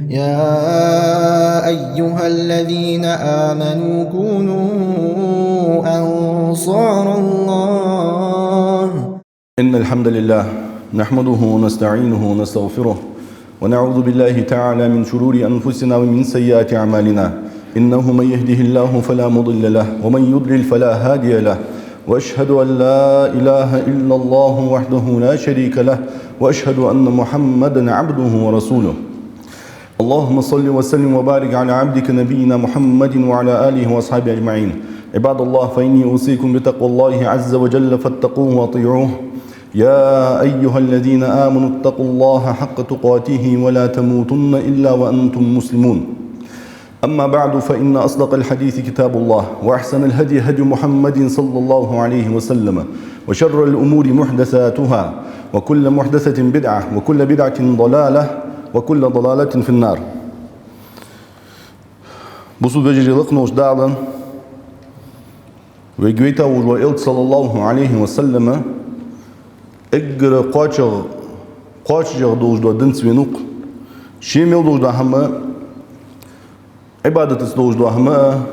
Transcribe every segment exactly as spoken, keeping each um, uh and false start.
يا أيها الذين آمنوا كونوا أنصار الله. إن الحمد لله نحمده ونستعينه ونستغفره، ونعوذ بالله تعالى من شرور أنفسنا ومن سيئات أعمالنا. إنه من يهده الله فلا مضل له، ومن يضلل فلا هادي له. وأشهد أن لا إله إلا الله وحده لا شريك له، وأشهد أن محمدا عبده ورسوله. اللهم صل وسلم وبارك على عبدك نبينا محمد وعلى آله وأصحابه أجمعين. عباد الله، فإني أوصيكم بتقوى الله عز وجل فاتقوه وأطيعوه. يا أيها الذين آمنوا اتقوا الله حق تقاته ولا تموتن إلا وأنتم مسلمون. أما بعد، فإن أصدق الحديث كتاب الله، وأحسن الهدي هدي محمد صلى الله عليه وسلم، وشر الأمور محدثاتها، وكل محدثة بدعة، وكل بدعة ضلالة، وكل ضلالة في النار. Бусалба вежарий, лакха волча Дала вайга вайта волаш вола Элча, саллаллаху Ӏалайхи ва саллама, эггара кхоачагӀа, кхоачашагӀа долаш дола динца венав-кх. Ше мел долаш дола хӀама, Ӏибадатаца долаш дола хӀама а,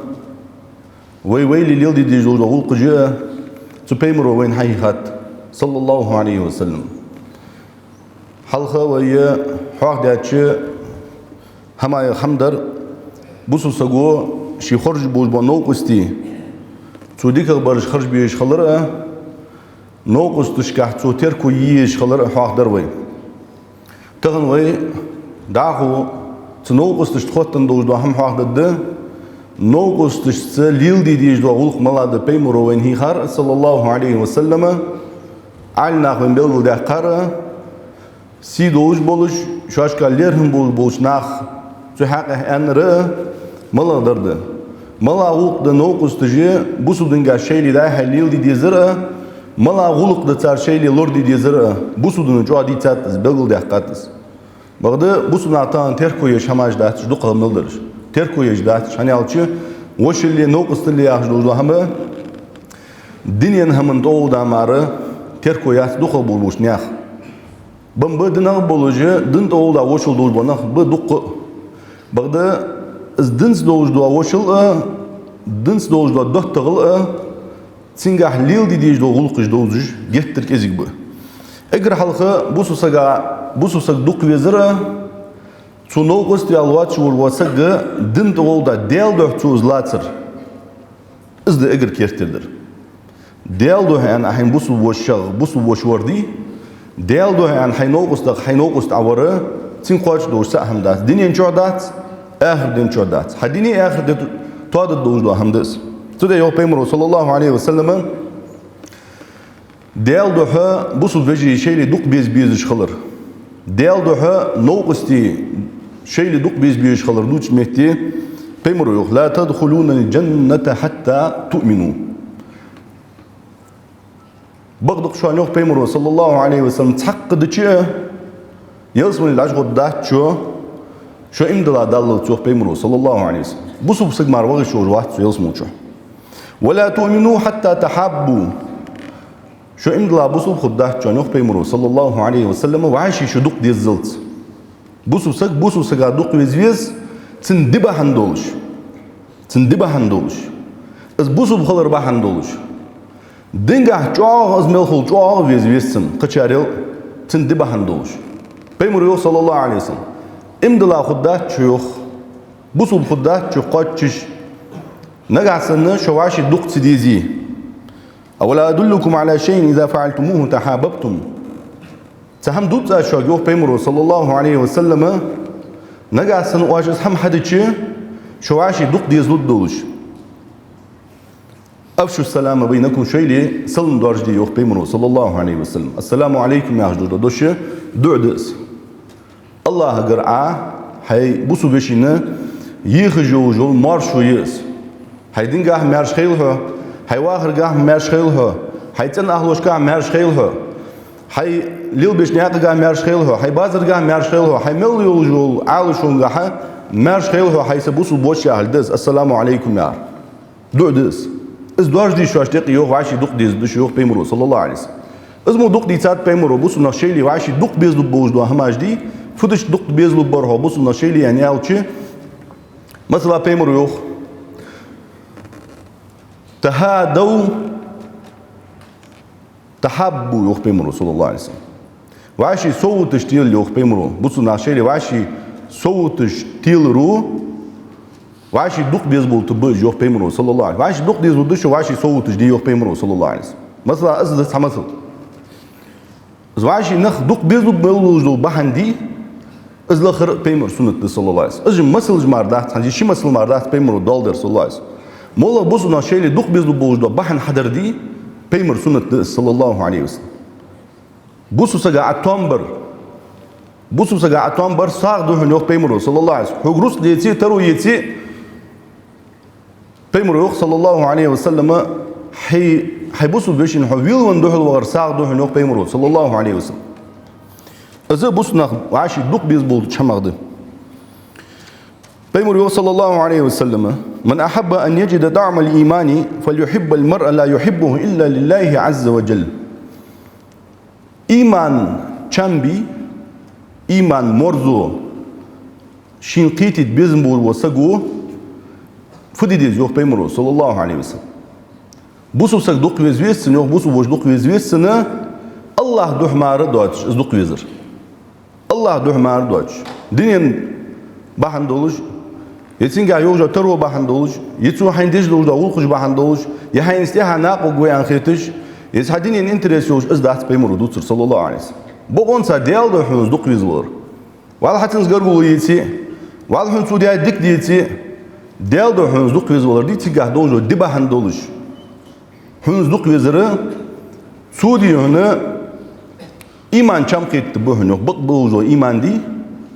вай вайл леладе дезаш долаш дола гӀулакхаш а, цу пайхамаро вайна хьахьийхад, саллаллаху Ӏалайхи ва саллам. Хьалха вай хьоахадаьча хӀамаех хӀама дар, бусалба саго ший хоржаш болаш бола новкъостий цо дикагӀбараш харжа безаш хилар а, новкъосташкахь цо терко е езаш хилар а хьоахадаьр вай. Тахан вай дӀахо цу новкъосташта хоттаденна долаш дола хӀама хьоахадергда, новкъосташца леладе дезаш дола гӀулакх малагӀа да пайхамаро вайна хьийхар а, саллаллаху Ӏалайхи ва саллама, Ӏаламнаха вайна белгалдаьккхар а, сий долаш болаш, шоашка лерхӀам болаш болча наха цу хьакъехьа аьннар а малагӀа дар да. МалагӀа гӀулакх да новкъосташа бусалба динагахь шоайла дӀа-хьа леладе дезар а, малагӀа гӀулакх да цар шоайла лораде дезар а, бусалба дино чӀоагӀа дийцад из, белгалдаьккхад из. Бакъда бусалба наха тахан терко еш хӀамаш дац уж, дукхагӀа мел дараш. Терко еш дац уж, хӀана аьлча, вошалле, новкъосталле яхаш долаш дола хӀама динен хӀаман тӀагӀолла да мара терко яц дукхагӀа болаш болча наьха. Ба-м ба динах болаш а, дина тӀагӀолла вошал долаш бола нах ба дукха а. Бакъда из динца долаш дола вошал а, динца долаш дола доттагӀал а, цунгахь леладе дезаш дола гӀулакхаш довзаш геттара кӀезига ба. Эггара хьалха бусалба сага, бусалба саг дукха везар а, цо новкъост ваьнна воацаш волаш вола саг дина тӀагӀолла, Даьла духьа цо из лацар. Из да эггара керттера дар. Даьла духьа аьнна хьайна бусалба вошах, бусалба воша вар дий, Даьла духьа аьнна хьай новкъостах хьай новкъост Ӏовар, цунга кхоачаш долаш цхьа хӀама дац. Дунен чу дац, ахарта ден чу дац. Хьа дуне, ахарта ди тоадаргдолаш дола хӀама да из. Цудухьа йоах пайхамаро, саллаллаху Ӏалайхи ва саллама, Даьла духьа бусалба вежарий шоайла дукха беза безаш хилар, Даьла духьа новкъостий шоайла дукха беза безаш хилар дувцача метте пайхамаро йоах: «لا تدخلون الجنة حتى تؤمنوا». Бакъда-кх шоана, йоах пайхамаро, саллаллаху Ӏалайхи ва саллам, цхьаккха дича а ялсмале дӀачугӀоргдац шо, шо иман дилла даллалца, йоах пайхамаро, саллаллаху Ӏалайхи ва саллам. Бусалба саг мара ваха йиш йолаш вац цу ялсмале чу. «ولا تؤمنوا حتى تحابوا». Шо иман дилла бусалба хургдац шоана, йоах пайхамаро, саллаллаху Ӏалайхи ва саллам, вӀаший шо дукха деззалца. Бусалба саг бусалба сага дукха веза веза, цун ди бахьан долаш. Цун ди бахьан долаш. Из бусалба хилар бахьан долаш. Динагахь чӀоагӀа из мел хул, чӀоагӀа веза веза цун, кхычарел, цун ди бахьан долаш. Пайхамаро йоах, саллаллаху Ӏалайхи ва саллам, иман дилла хургдац шо, йоах, бусалба хургдац шо кхоачаш, нагахьа санна шо вӀаший дукха ца дезе. «أولا أدلكم على شيء إذا فعلتموه تحاببتم». Цхьа хӀама дувций аз шуга, йоах пайхамаро, саллаллаху Ӏалайхи ва саллама, нагахьа санна оаш из хӀама хьадича, шо вӀаший дукха дезалургдолаш. «أفشوا السلام بينكم», шоайла салам доаржаде, йоах пайхамаро, саллаллаху Ӏалайхи ва саллам. «السلام عليكم» яхаш дола дош дуӀа да из. АллахӀагара Ӏа хьай бусалба вешийна ехаш йолаш йола маршо я из. Хьай динагахь маьрша хийла хьо, хьай вахаргахь маьрша хийла хьо, хьай цӀен-ахлошкахь маьрша хийла хьо, хьай лелабеча наькъагахь маьрша хийла хьо, хьай базаргахь маьрша хийла хьо, хьай мел йолаш йолча Ӏалашонгахь маьрша хийла хьо, хьай са бусалба воша, яхилга да из, «السلام عليكم» яхар. ДуӀа да из. Из доаржаде шоашта юкъе, йоах, вӀаший дукха дезалургда шо, йоах пайхамаро, саллаллаху Ӏалайхи ва саллам. Из мо дукха дийцад пайхамаро, бусалба нах шоайла вӀаший дукха безалургболаш дола хӀамаш дий, фу дича дукха безалургбар хьо бусалба нах шоайла аьнна аьлча, масала, пайхамаро йоах: «تهادوا تحابوا», йоах пайхамаро, саллаллаху Ӏалайхи ва саллам. ВӀаший совгӀаташ тела, йоах пайхамаро, бусалба нах шоайла вӀаший совгӀаташ теларо, вӀаший дукха безалургба уж, йоах пайхамаро, саллаллаху Ӏалайхи ва саллам. ВӀаший дукха дезалургда шо, вӀаший совгӀаташ де, йоах пайхамаро, саллаллаху Ӏалайхи ва саллам. Масала, из да цхьа масал. Из вӀаший нах дукха безалургболаш дола бахьан дий, из лахара пайхамара суннат да, саллаллаху Ӏалайхи ва саллам. Из масалаш мара дац, хӀанз ши масал мара дац пайхамаро доаладаьр, саллаллаху Ӏалайхи ва саллам. МоллагӀа бусалба нах шоайла дукха безалургболаш дола бахьан хьадар дий, пайхамара суннат да, саллаллаху Ӏалайхи ва саллам. Бусалба сага Ӏа тоам бар. Бусалба сага Ӏа тоам бар сагӀа да хьона, йоах пайхамаро, саллаллаху Ӏалайхи ва саллам. Хьо груз деце, таро еце, пайхамаро йоах, саллаллаху Ӏалайхи ва саллам, хьай, хьай бусалба вешийна хьо велавенна духьал вахар сагӀа да хьона, йоах пайхамаро, саллаллаху Ӏалайхи ва саллам. Из бусалба нах вӀаший дукха безалургболча хӀамах да. Пайхамаро йоах, саллаллаху Ӏалайхи ва саллам: «من أحب أن يجد طعم الإيمان فليحب المرء لا يحبه إلا لله عز وجل». Иман чам бий, иман морзо шийна кхетийта безам болаш вола саго фу де деза, йоах пайхамаро, саллаллаху Ӏалайхи ва саллам. Бусалба саг дукха веза веза цунна, йоах, бусалба воша дукха веза веза цунна, АллахӀа духьа мара доацаш из дукха везар. АллахӀа духьа мара доацаш. Дунен бахьан долаш, е цунгахь йолаш йола таро бахьан долаш, е цо хьайна деш долаш дола гӀулакхаш бахьан долаш, е хьайна из тӀехьа накъаваргва аьнна хеташ, е цхьа дунен интерес йолаш из дац пайхамаро дувцар, саллаллаху Ӏалайхи ва саллам. Бокъонца Даьла духьа хьона из дукха везалар. Валлахьи, хьона цунца гаргало еце, валлахьи, хьона цо даь дика деце, Даьла духьа хьона из дукха везавалар дий, цигахь долаш дола ди бахьан долаш хьона из дукха везар, цо дий хьона иман чам кхетаргба хьона, йоах, бакъ болаш дола иман дий,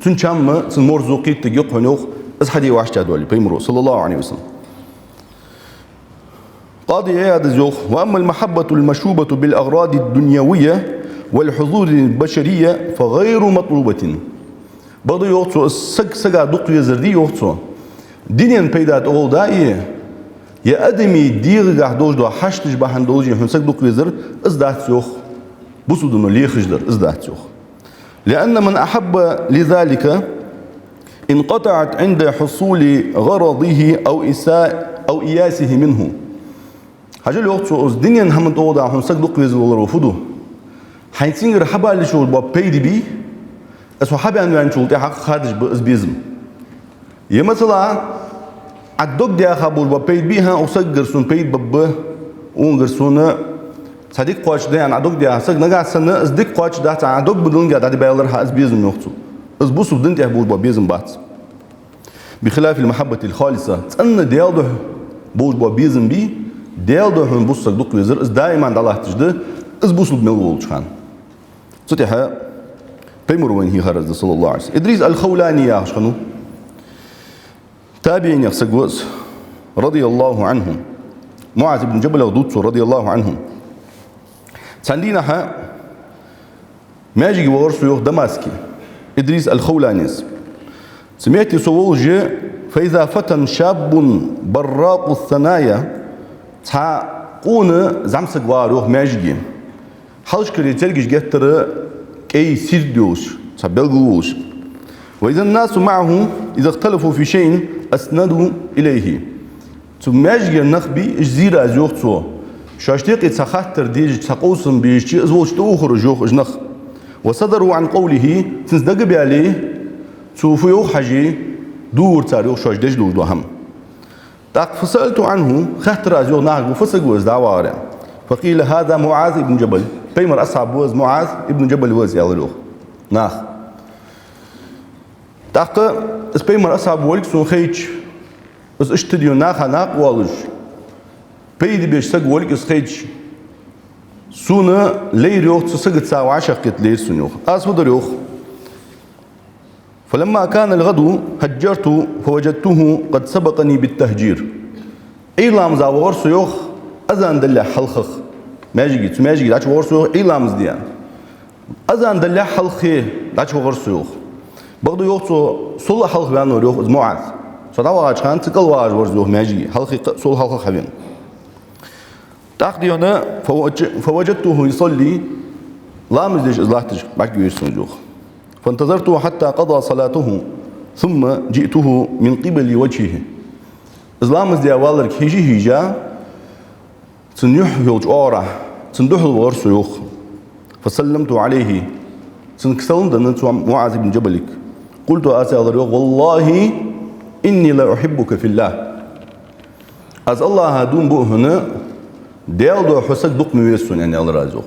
цун чам, цун морзо кхетаргья-кх хьона, йоах, из хьаде вӀаштӀехьадоале пайхамаро, саллаллаху Ӏалайхи ва саллам. Къади Ӏияда йоах: «وأما المحبة المشوبة بالأغراض الدنيوية والحظوظ البشرية فغير مطلوبة». Бакъда, йоах цо, из саг сага дукха везар дий, йоах цо, дунен пайда тӀагӀолла да е, е адамий дегӀагахь долаш дола хьашташ бахьан долаш хьона саг дукха везар, из дац, йоах, бусалба дино лехаш дар, из дац, йоах. «لأن من أحب لذلك انقطعت عند حصول غرضه أو إسا-، أو إياسه منه». Хьажал, йоах цо, из дунен хӀаман тӀагӀолла хьона саг дукха везаваларо фу ду? Хьайна цунгара хьабаллаш йолаш бола пайда бий, из хьо хьабаьнна ваьнначул тӀехьагӀа хадаш ба из безам. Е, масала, Ӏа дог даьха болаш бола пайда бий, хӀа, укх сагагара сона пайда баргба, укхангара сона цхьа дика кхоачашде аьнна Ӏа дог даьха саг, нагахьа санна из дика кхоачашдац аьнна Ӏа дог бадаллинге Ӏа дӀадибаьлар, хӀа, из безам, йоах цо. Из бусалба дина тӀа болаш бола безам бац. بخلاف المحبة الخالصة. ЦӀена Даьла духьа болаш бола безам бий, Даьла духьа хьона бусалба саг дукха везар, из даим дӀалатташ да, из бусалба мел волча хана. Цу тӀехьа пайхамаро вайна хьийхар из да, саллаллаху Ӏалайхи ва саллам. Идрис аль-Хавлани яхаш хиннав. ТабиӀинех саг ва из, радияллаху Ӏанху. МуӀаз ибн Джабалах дувц цо, радияллаху Ӏанху. Цхьан дийнахьа маьждиге вахар со, йоах, Дамаске, Идрис аль-Хавланес. Цу метте со волаш, فإذا فتى شاب براق الثنايا, цхьа къона зӀамсаг вагӀар, йоах, маьждиге. Хьалхашкара цергаш геттара кӀай сийрда йолаш, цхьа белгала волаш. وإذا الناس معه إذا اختلفوا في شيء أسندوا إليه. Цу маьждиге нах бий, уж зийра аз, йоах цо. Шоашта юкъе цхьа хаттар дезача, цхьа къовсам безача, из волча тӀаухар уж, йоах, уж нах. وصدروا عن قوله, цунца дагабаьле, цо фу йоах хьаже, дувцар цар, йоах, шоаш деш долаш дола хӀама. ТӀаккха فسألت عنه, хаьттар аз, йоах, нахага, фу саг ва из дӀавагӀар аьнна. فقيل هذا معاذ بن جبل. Пайхамара асхьаб ва из, МуӀаз ибн Джабал ва из, аьлар, йоах, наха. ТӀаккха из пайхамара асхьаб волга сона хайча, из иштта дийна наха накъавоалаш, пайда беш саг волга из хайча, сона лайра, йоах, цу сагаца вӀашагӀкхета лайра сона, йоах. Аз фу дир, йоах. فلما كان الغد هجرت فوجدته قد سبقني بالتهجير. Ӏуйра ламаза вахар со, йоах, азан далале хьалха. Маьждиге, цу маьждиге дӀачувахар со, йоах, Ӏуйра ламаз де аьнна. Азан далале хьалха дӀачувахар со, йоах. Бакъда, йоах цо, сол а хьалха ваьннавар, йоах, из МуӀаз. Со дӀавахача хана цу кӀал вагӀаш вар из, йоах, маьждиге. Хьалха, сол хьалха хьавена. ТӀаккха дийна, فوج-، فوجدته يصلي, Ламаз деш из латташ бӀаргавайра сона, йоах. فانتظرته حتى قضى صلاته ثم جئته من قبل وجهه. Из ламаз даь валарга хьежа-хьежа, цун юхь йолча оагӀорахьа цунна духьал вахар со, йоах. فسلمت عليه. Цунга салам даьд цо, МуӀаз ибн Джабалага. قلت, аз аьлар, йоах: والله إني لأحبك في الله. Аз АллахӀа дув буъ хьона, Даьла духьа хьо саг дукха ма веза сона, аьнна, аьлар аз, йоах.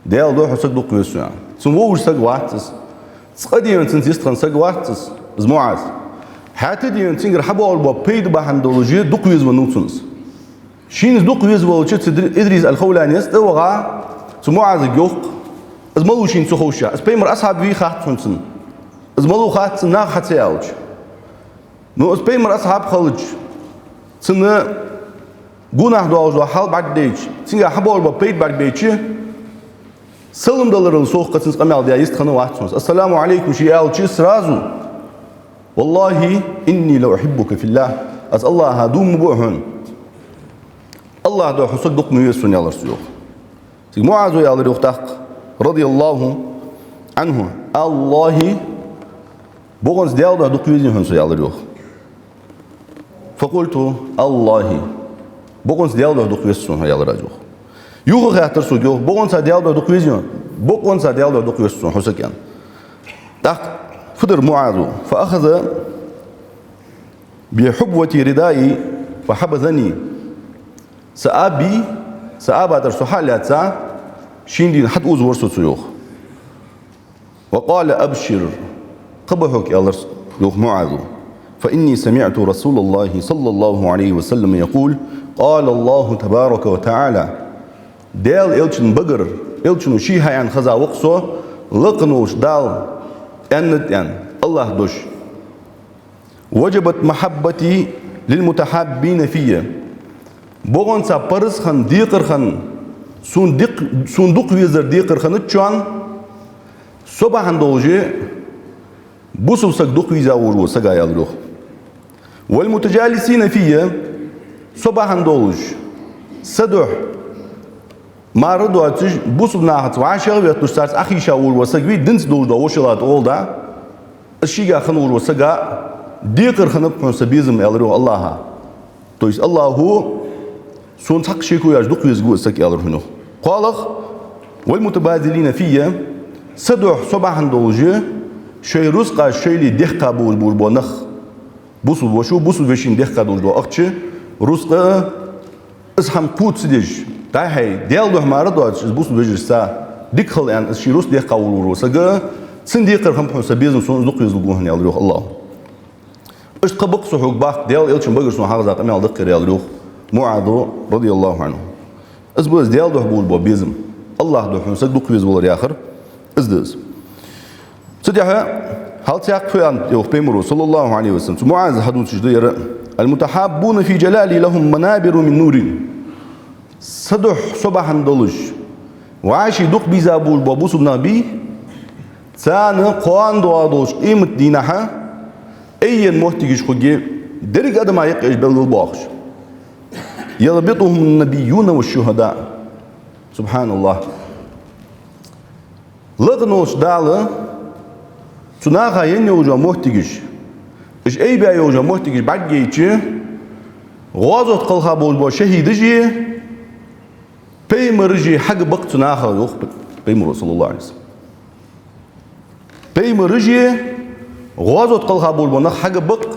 Даьла духьа хьо саг дукха веза сона. Цун вовзаш саг вац из. Цкъа дийна цунца йистхинна саг вац из, из МуӀаз. ХӀаьта дийна цунгара хьабоагӀаш бола пайда бахьан долаш дукха веза веннав цунца из. Шийна из дукха веза велча, цу Идр-, Идрис аль-Хавланес тӀаваха, цу МуӀазага йоах, из малув шийна ца ховшшехь. Из пайхамара асхьаб вий хац хьона цунна. Из малув хац цунна наха хьа ца аьлча. Ну, из пайхамара асхьаб хилча, цунна гонахьа доагӀаш дола хьал бӀаргадайча, цунгара хьабоагӀаш бола пайда бӀаргабайча, салам даларал совгӀа цунца къамаьл даь йистхинна вац хьона из. السلام عليكم ше аьлча сразу: والله إني لأحبك في الله. Аз АллахӀа дув буъ хьона, АллахӀа духьа хьо саг дукха ма веза сона, аьлар цо, йоах. Цига МуӀаза аьлар, йоах, тӀаккха, رضي الله عنه: والله, бокъонца Даьла духьа дукха везий хьона со, аьлар, йоах. فقلت: والله, бокъонца Даьла духьа дукха веза сона, аьлар аз, йоах. Юха хаьттар сога, йоах: бокъонца Даьла духьа дукха везий хьона? Бокъонца Даьла духьа дукха веза сона хьо саг, аьнна. ТӀаккха фу дир МуӀаза? فأخذ بحبوة ردائي فحبسني. Са аба, са аба тӀара со хьа а лаьца, шийна дийна хьатӀаозавир со цо, йоах. وقال: أبشر, кхаъ ба хьога, аьлар, йоах, МуӀаза. فإني سمعت رسول الله صلى الله عليه وسلم يقول: قال الله تبارك وتعالى. Даьла Элчан багара, Элчано ше хьааьнна хеза ва-кх со, лакха волча Дала аьннад, аьнна, АллахӀа дош: وجبت محبتي للمتحابين في. Бокъонца парз хинна, декхар хинна, сона дик-, сона дукха везар декхар хиннад шоана, со бахьан долаш бусалба саг дукха веза волаш вола сага, аьлар, йоах. والمتجالسين في, со бахьан долаш са духьа мара доацаш, бусалба нахаца вӀашагӀветталуш, царца Ӏохайша волаш вола саг вий, динца долаш дола вошал тӀагӀолла да, из шийга хинна волаш вола сага декхар хиннаб хьона са безам, аьлар, йоах, АллахӀа. То есть АллахӀо сона цхьаккха шеко яьлча дукха везаргва из саг, аьлар хьона, йоах. КхоалагӀа: والمتباذلين في, са духьа, со бахьан долаш, шоай рузкъаш шоайла дехка болаш болаш бола нах. Бусалба воша бусалба вешийна дехка долаш дола ахча, рузкъа, из хӀама кхувда ца деш, дӀа-хьа Даьла духьа мара доацаш, из бусалба вежарашца дика хила аьнна, из ший рузкъа дехка волаш вола саг, цунна декхар хиннаб хьона са безам, сона из дукха везалургва хьона, аьлар, йоах, АллахӀо. Иштта кхаъ ба-кх со хьога, бакъда, Даьла Элчан багара сона хьагӀаза къамаьл да-кх ер, аьлар, йоах, МуӀаза, رضي الله عنه. Из ба из Даьла духьа болаш бола безам. АллахӀа духьа хьона саг дукха везавалар яхар из да из. Цу тӀехьа хьалцаяккха фу аьннад, йоах, пайхамаро, صلى الله عليه وسلم. Цу МуӀаза хьадувцаш да ер: المتحابون في جلالي لهم منابر من نور. Са духьа, со бахьан долаш, вӀаший дукха беза болаш бола бусалба нах бий, царна кхоана доагӀаш долча къематдийнахьа айена моттигаш хургья, деррига адама юкъе уж белгалбоахаш. يغبطهم النبيون والشهداء. سبحان الله. Лакха волча Дала цу наха енна йолаш йола моттигаш, уж айбаь йолаш йола моттигаш бӀаргайча, гӀазота кхелха болаш бола шахӀидаши пайхамараши хьагабакх цу наха, йоах пайхамаро, صلى الله عليه وسلم. Пайхамараши гӀазота кхелха болаш бола нах хьагабакх,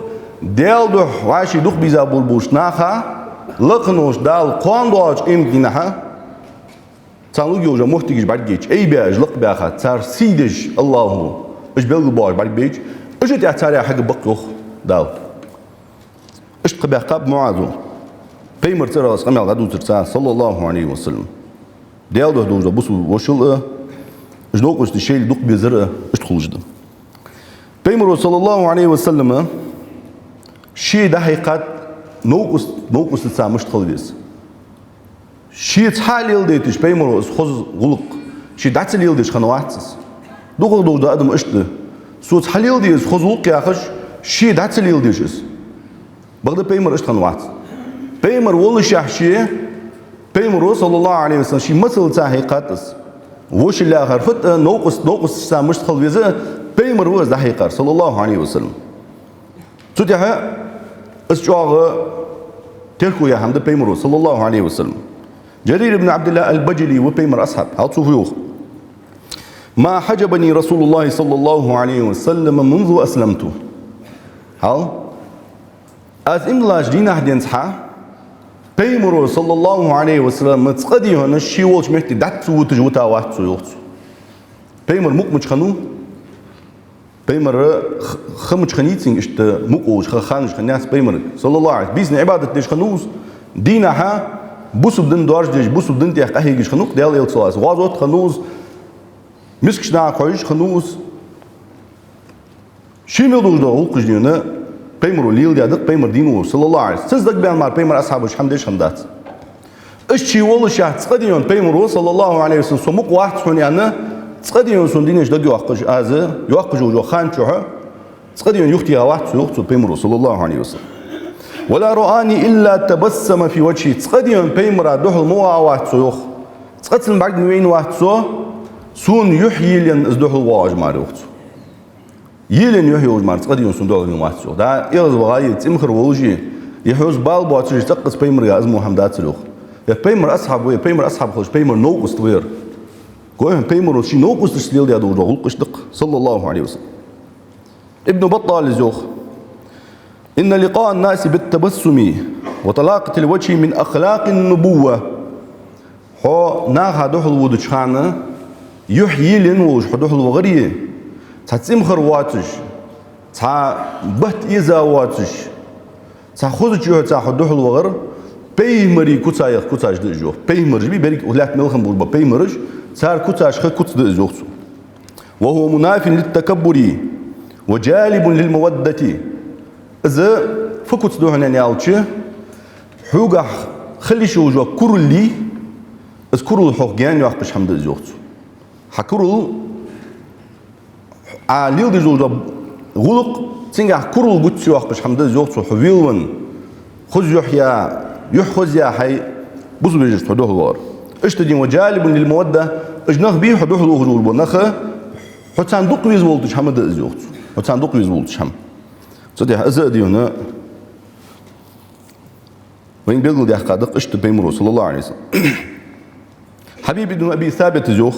Даьла духьа вӀаший дукха беза болаш болча наха, лакха волча Дала кхоана доагӀача къематдийнахьа, царна лургйолаш йола моттигаш бӀаргайча, айбаь уж лакхбаьха, цар сий деш АллахӀо уж белгалбоахаш бӀаргабайча, уж а тӀехьа царех хьагабакх, йоах Дала. Иштта кхаъ баьккхаб МуӀаза. Пайхамара цӀерагӀа из къамаьл дӀадувцар цар, صلى الله عليه وسلم. Даьла духьа долаш дола бусалба вошал а, уж новкъостий шоайла дукха безар а иштта хулаш да. Пайхамаро, صلى الله عليه وسلم, ше дӀахьийхад новкъост-, новкъостаца мишта хила веза. Шеца хьа а леладайташ пайхамаро из хоза гӀулакх, ше дӀа ца леладеш хиннавац из. ДукхагӀа долаш дола адам иштта да. Соца хьалеладе из хоза гӀулакх яхаш, ше дӀа ца леладеш из. Бакъда пайхамар иштта хиннавац. Пайхамар воллашехь ше, пайхамаро, صلى الله عليه وسلم, ший масалца хьийхад из. Вошал яхар фуд, новкъост, новкъосташца мишта хила веза, пайхамар ва из дӀахьекхар, صلى الله عليه وسلم. Цу тӀехьа из чӀоагӀа терко яь хӀама да пайхамаро, صلى الله عليه وسلم. Джарир ибн Ӏабдиллахь аль-Баджали ва пайхамара асхьаб, хьал цо фу йоах: «ما حجبني رسول الله صلى الله عليه وسلم منذ أسلمت». Хьал, аз иман диллача дийнахьа денз хьа, пайхамаро, صلى الله عليه وسلم, цкъа а дийхьа ший волча метте дӀа ца вуташ вита вац со, йоах цо. Пайхамар мукъа мича хиннав? Пайхамар х-, ха мича хиннай цунга, иштта мукъа волаш ха, ханаш хиннаяц пайхамарга, صلى الله عليه وسلم. Бийсанна Ӏибадат деш хиннав из, дийнахьа бусалба дин доаржадеш, бусалба дина тӀа къахьегаш хиннав-кх Даьла Элча, صلى الله عليه وسلم. ГӀазот хиннав из, мискача наха хьожаш хиннав из. Ший мел долаш дола гӀулакхаш дийна пайхамаро леладаьд-кх, пайхамар дийна ва, صلى الله عليه وسلم. Цунца дагабаьнна мара пайхамара асхьабаш хӀама деш хиннадац. Иштта ше воллашехь цкъа а дийхьа пайхамаро, صلى الله عليه وسلم, со мукъа вац хьона аьнна, цкъа а дийхьа сона динаш дага йоаккхаш, аз йоаккхаш йолча ха чухь, цкъа а дийхьа юхатеха вац со, йоах цо, пайхамаро, صلى الله عليه وسلم. «ولا رآني إلا تبسم في وجهي». Цкъа а дийхьа пайхамара духьал ма вагӀа вац со, йоах. Цкъа цун бӀарг ма вайна вац со, сона юхь елаенна из духьал воагӀаш мара, йоах цо. Елаенна юхь йолаш мара цкъа а дийхьа сона духьал вайна вац, йоах. ДӀа эгӀазваха е цӀимхара волаш, е хьоз бала боацаш, цӀаккха из пайхамарга из мо хӀама дацар, йоах. Ер пайхамара асхьаб ва, ер пайхамара асхьаб хилча, пайхамара новкъост ва ер. Гой хьона, пайхамаро ший новкъосташца леладаь долаш дола гӀулакхаш да-кх, صلى الله عليه وسلم. Ибн Баттала из йоах: «إن لقاء الناس بالتبسم وطلاقة الوجه من أخلاق النبوة». Хьо наха духьал водача хана юхь елаенна волаш хьо духьал вахари, цхьа цӀимхара воацаш, цхьа бат эза воацаш, цхьа хозача юхьаца хьо духьал вахар пайхамарий куцех куцаш да из, йоах. Пайхамараш бий берригаш, укх лаьтта мел хинна болаш бола пайхамараш, цар куцаш ха куц да из, йоах цо. «وهو مناف للتكبر وجالب للمودة». Из фу куц да хьона аьлча, хьогахь хила йиш йолаш йола курал, из курал хьох гаьна йоаккхаш хӀама да из, йоах цо. Хьа курал, Ӏа леладеш долаш дола гӀулакх, цунгахь курал гучайоаккхаш хӀама да из, йоах цо, хьо велавенна, хоза юхь я, юхь хоза я хьай бусалба вежарашца хьо духьал вахар. Иштта дийна, «وجالب للمودة», уж нах бий хьо духьал ухаш болаш бола нах, хьо царна дукха веза волийташ хӀама да из, йоах цо. Хьо царна дукха веза волийташ хӀама. Цу тӀехьа из а дийна, вайна белгалдаьккха да-кх иштта пайхамаро, صلى الله عليه وسلم. Хьабиб ибн Аби Сабита из йоах: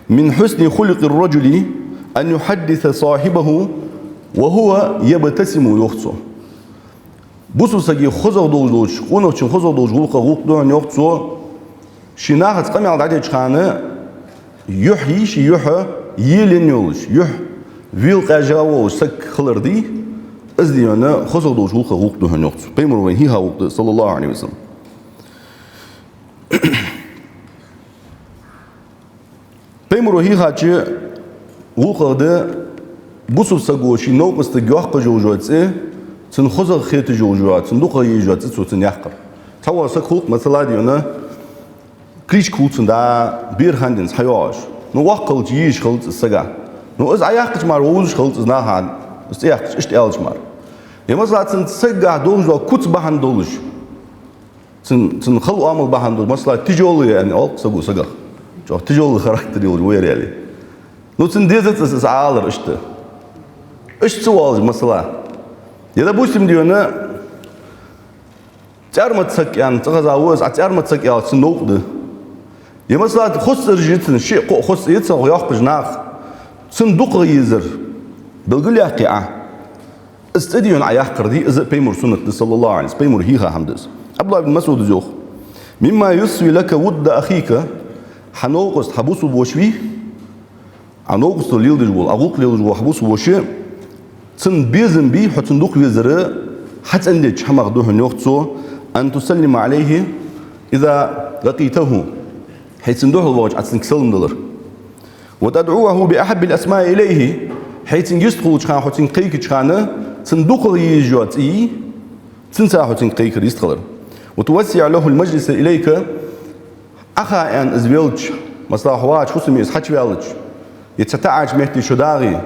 «من حسن خلق الرجل أن يحدث صاحبه وهو يبتسم», йоах цо. Бусалба сага хозагӀа долаш долча, къонахчун хозагӀа долча гӀулакхех гӀулакх да хьона, йоах цо, ше нахаца къамаьл дӀадеча хана юхь йий, ший юхь елаенна йолаш, юхь велакъежа волаш саг хилар дий, из дийна хозагӀа долча гӀулакхех гӀулакх да хьона, йоах цо. Пайхамаро вайна хьийха гӀулакх да, صلى الله عليه وسلم. Пайхамаро хьийхача гӀулакхех да бусалба саго ший новкъостага йоаккхаш йолаш йола цӀи, цунна хозагӀа хеташ йолаш йола, цунна дукхагӀа езаш йола цӀи цо цунна яьккхар. Цхьавола саг хул-кх, масала, дийна, кличка хул цун, дӀа, бера хана денз хьайоагӀаш. Ну, воккха хилча езаш хилац из сага. Ну, из Ӏояьккхача мара вовзаш хилац из наха, из цӀи яьккхача, иштта аьлча мара. Е, масала, цун сагагахь долаш дола куц бахьан долаш, цун, цун хала оамал бахьан долаш, масала, тяжёлый я аьнна оал-кх саго сагах. ЧӀоагӀа тяжёлый характер йолаш ва ер аьле. Ну, цунна дезац из, из Ӏоалар иштта. Иштта ца оалаш, масала. Е, допустим, дийна, цӀармат саг аьнна, цӀагӀа из ва из, Ӏа цӀармат саг аьлча, цун новкъа да. Е, масала, хоза цӀераш я цун, шиъ-кхоъ хоза цӀи я цун йоаккхаш наха, цунна дукхагӀа езар белгалъяьккхе Ӏа, из цӀи дийна Ӏояьккхар дий, из а пайхамара суннат да, صلى الله عليه وسلم, пайхамаро хьийха хӀама да из. Ӏабдуллахь ибн МасӀуда из йоах: «مما يسوي لك ود أخيك», хьа новкъост, хьа бусалба воша вий, Ӏа новкъостал леладеш вола, Ӏа гӀулакх леладеш вола хьа бусалба воша, цун безам бий, хьо цунна дукха везар хьацӀендеча хӀамах да хьона, йоах цо, «أن تسلم عليه إذا لقيته», хьо цунна духьал вахача Ӏа цунга салам далар. «وتدعوه بأحب الأسماء إليه», хьо цунга йистхулача хана, хьо цунга кхайкача хана, цунна дукхагӀа езаш йола цӀи йий, цунца хьо цунга кхайкар йистхилар. «وتوسع له المجلس إليك», Ӏаха аьнна из велча, масала, хьо вагӀача фусаме из хьачуваьлча, е цхьа таӀача метте шо дагӀе,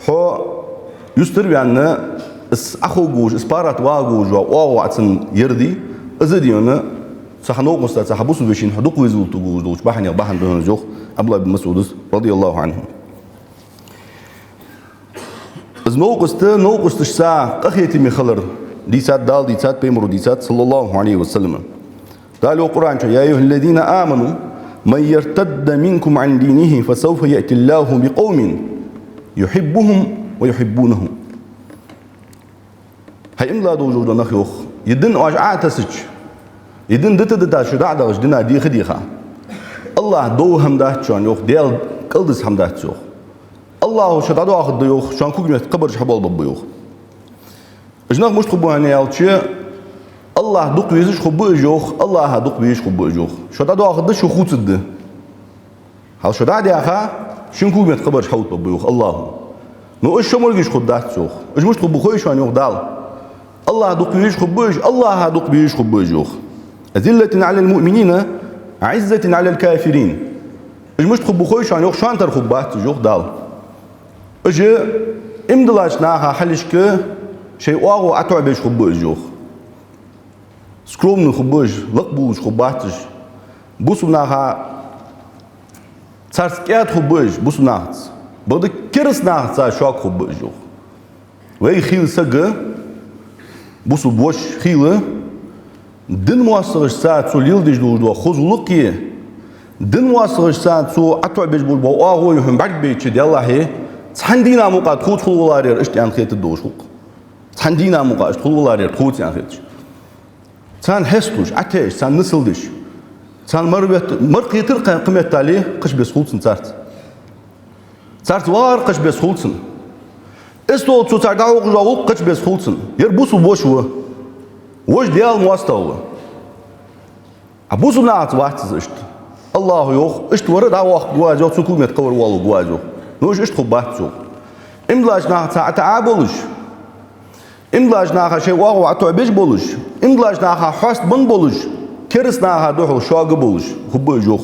хьо юстара ваьнна, из Ӏаховргволаш, из паргӀатваргволаш вола оагӀув цун яр дий, из а дийна Цу хьа новкъоста, цу хьа бусалба вешийна хьо дукха везалургдолча бахьанех бахьан да хьона из, йоах Ӏабдуллахӏ бин МасӀуда, радияллахӏу Ӏанхӏу. Из новкъост, новкъосташца къахетаме хилар дийцад Дала, дийцад Пайхамаро, дийцад, саллаллахӏу Ӏалайхӏи ва саллам. Дала йоах Къуръан чу: «يا أيها الذين آمنوا من يرتد منكم عن دينه فسوف يأتي الله بقوم يحبهم ويحبونه». Хьай иман дилла долаш дола нах, йоах, ер дин оаш Ӏо а тесача, ер дин дита а дита, шо дӀа а дахача дина деха а деха, Аллахӏ довха хӀама дац шоана, йоах, Даьла кӀалдиса хӀама дац, йоах. Аллахӏо шо дӀадоахаргда, йоах, шоана когаметта кхыбараш хьаболабергба, йоах. Уж нах мишта хургба хьона аьлча, Аллахӏ дукха везаш хургба уж, йоах, Аллахӏа дукха безаш хургба уж, йоах. Шо дӀадоахаргда, шо хувцаргда. Хьал шо дӀа а даьха, шун когаметта кхыбараш хьаоттабергба, йоах, Аллахӏо. Но уж шо моргаш хургдац, йоах. Уж мишта хургба хой шоана, йоах Дала. Аллахӏ дукха везаш хургба уж, Аллахӏа дукха безаш хургба уж, йоах. «أذلة على المؤمنين أعزة على الكافرين». Уж мишта хургба хой шоана, йоах, шоана тара хургбац уж, йоах Дала. Уж иман диллача наха хьалхашка шоай оагӀув ӀотоӀабеш хургба уж, йоах. Скромный хургба уж, лакха болаш хургбац уж. Бусалба наха царца кӀаьда хургба уж, бусалба нахаца. Бакъда кераста нахаца шога хургба уж, йоах. Вай хийла саг, бусалба воша хийла, дина моастагӀашца цо леладеш долаш дола хоза гӀулакхи, дина моастагӀашца цо ӀотоӀабеш болаш бола оагӀуви хьона бӀаргабайча, Даьллахьи, цхьан дийна мукъагӀа тхоца хургваларах, иштта аьнна хетаргдолаш хул-кх. Цхьан дийна мукъагӀа иштта хургваларах тхоца аьнна хеташ. Царна хьесталуш, ӀотаӀаш, царна нийсалдеш. Царна мара ветт-, мара кхетар кхы-, кхыметтел кхача бесса хул цунна царца. Царца вар кхача бесса хул цунна. Из тол цо цар дӀахьокхаш дола гӀулакх кхача бесса хул цунна. Ер бусалба воша ва. Воша Даьла моастагӀа ва. А бусалба нахаца вац из иштта. Аллахӏо йоах, иштта вар дӀавоаккхаргва аз, йоах, цун когаметта кхывар воалларгва аз, йоах. Но уж иштта хургбац, йоах. Иман диллача нахаца ӀотаӀа болаш, иман диллача наха шоай оагӀув ӀотоӀабеш болаш, иман диллача наха хьоастабенна болаш, кераста наха духьал шога болаш хургба уж, йоах.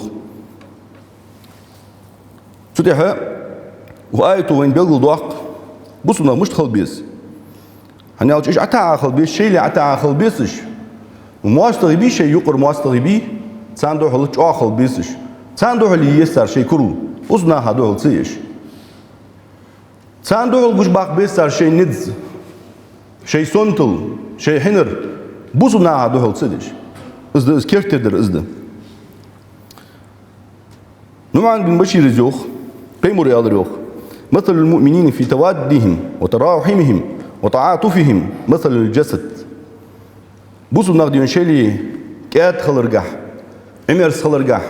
Цу тӀехьа укх аято вайна белгалдоаккх, бусалба нах мишта хила беза. ХӀана аьлча уж ӀотаӀа хила беза, шоайла ӀотаӀа хила беза уж. МоастагӀий бий, шоай юкъара моастагӀий бий, царна духьал чӀоагӀа хила беза уж. Царна духьал е еза цар шоай курал, бусалба наха духьал ца е уж. Царна духьал гучабаккха беза цар шоай низ, шоай сонтал, шоай хьинар, бусалба наха духьал ца деш. Из да из, керттера дар из да. НуӀман бин Башира йоах, Пайхамаро аьлар, йоах: «مثل المؤمنين في توادهم وتراحمهم وتعاطفهم مثل الجسد». Бусалба нах, дий хьона, шоайла кӀаьда хиларгахьа, Ӏимерза хиларгахьа,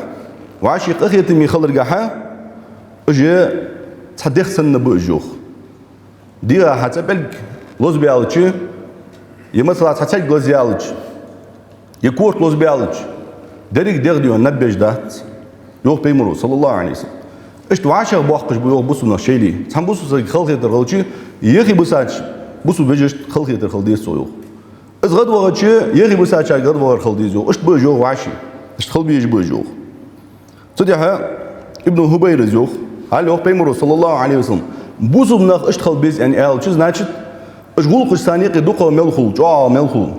вӀаший къахетаме хиларгахьа, уж цхьа дегӀ санна ба уж, йоах. ДегӀа хьа цӀа пӀелг лозабаьлча, е, масала, цхьа цӀерг лазаяьлча, е корта лозабаьлча, деррига дегӀ, дий хьона, наб беш дац, йоах Пайхамаро, саллаллахӀу Ӏалайхи ва саллам. Иштта вӀашагӀбоаккхаш ба, йоах, бусалба нах шоайла. Цхьан бусалба сага халахетар хилча, йихи бусалба бусалба вежарашта халахетар хила деза цо, йоах. Из гӀадвахача, йихи бусалбачарга гӀадвахар хила деза, йоах. Иштта ба уж, йоах, вӀаший. Иштта хила безаш ба уж, йоах. Цу тӀехьа Ибн Хубайра йоах, хьал йоах Пайхамаро, саллаллахӀу Ӏалайхи ва саллам, бусалба нах иштта хила беза аьнна аьлча, значит, уж гӀулакхаш царна юкъе дукхагӀа мел хул, чӀоагӀагӀа мел хул.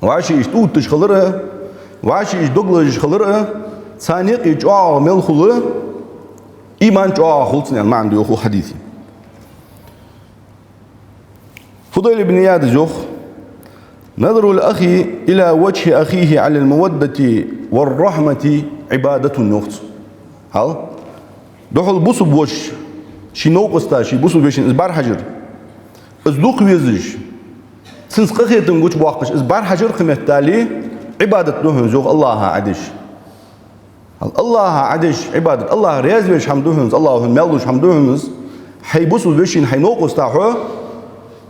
ВӀаший уж тӀаотташ хилар а, вӀаший уж дог лазаш хилар а, царна юкъе чӀоагӀагӀа мел хул, иман чӀоагӀагӀа хул цун аьнна маӀан да, йоах, укх хьадиса. Фудайл ибн Ияда йоах: «نظر الأخ إلى وجه أخيه على المودة والرحمة عبادة», йоах цо. Хьал? Духьал бусалба воша ший новкъоста, ший бусалба вешийна из бӀарахьажар, из дукха везаш, цунца къахетам гучабоаккхаш, из бӀарахьажар кхыметтел Ӏибадат да хьона из, йоах, Аллахӏа Ӏодеш. Аллахӏа Ӏодеш Ӏибадат, Аллахӏ раьза веш хӀама да хьона из, Аллахӏо хьона маьл луш хӀама да хьона из, хьай бусалба вешийна, хьай новкъоста хьо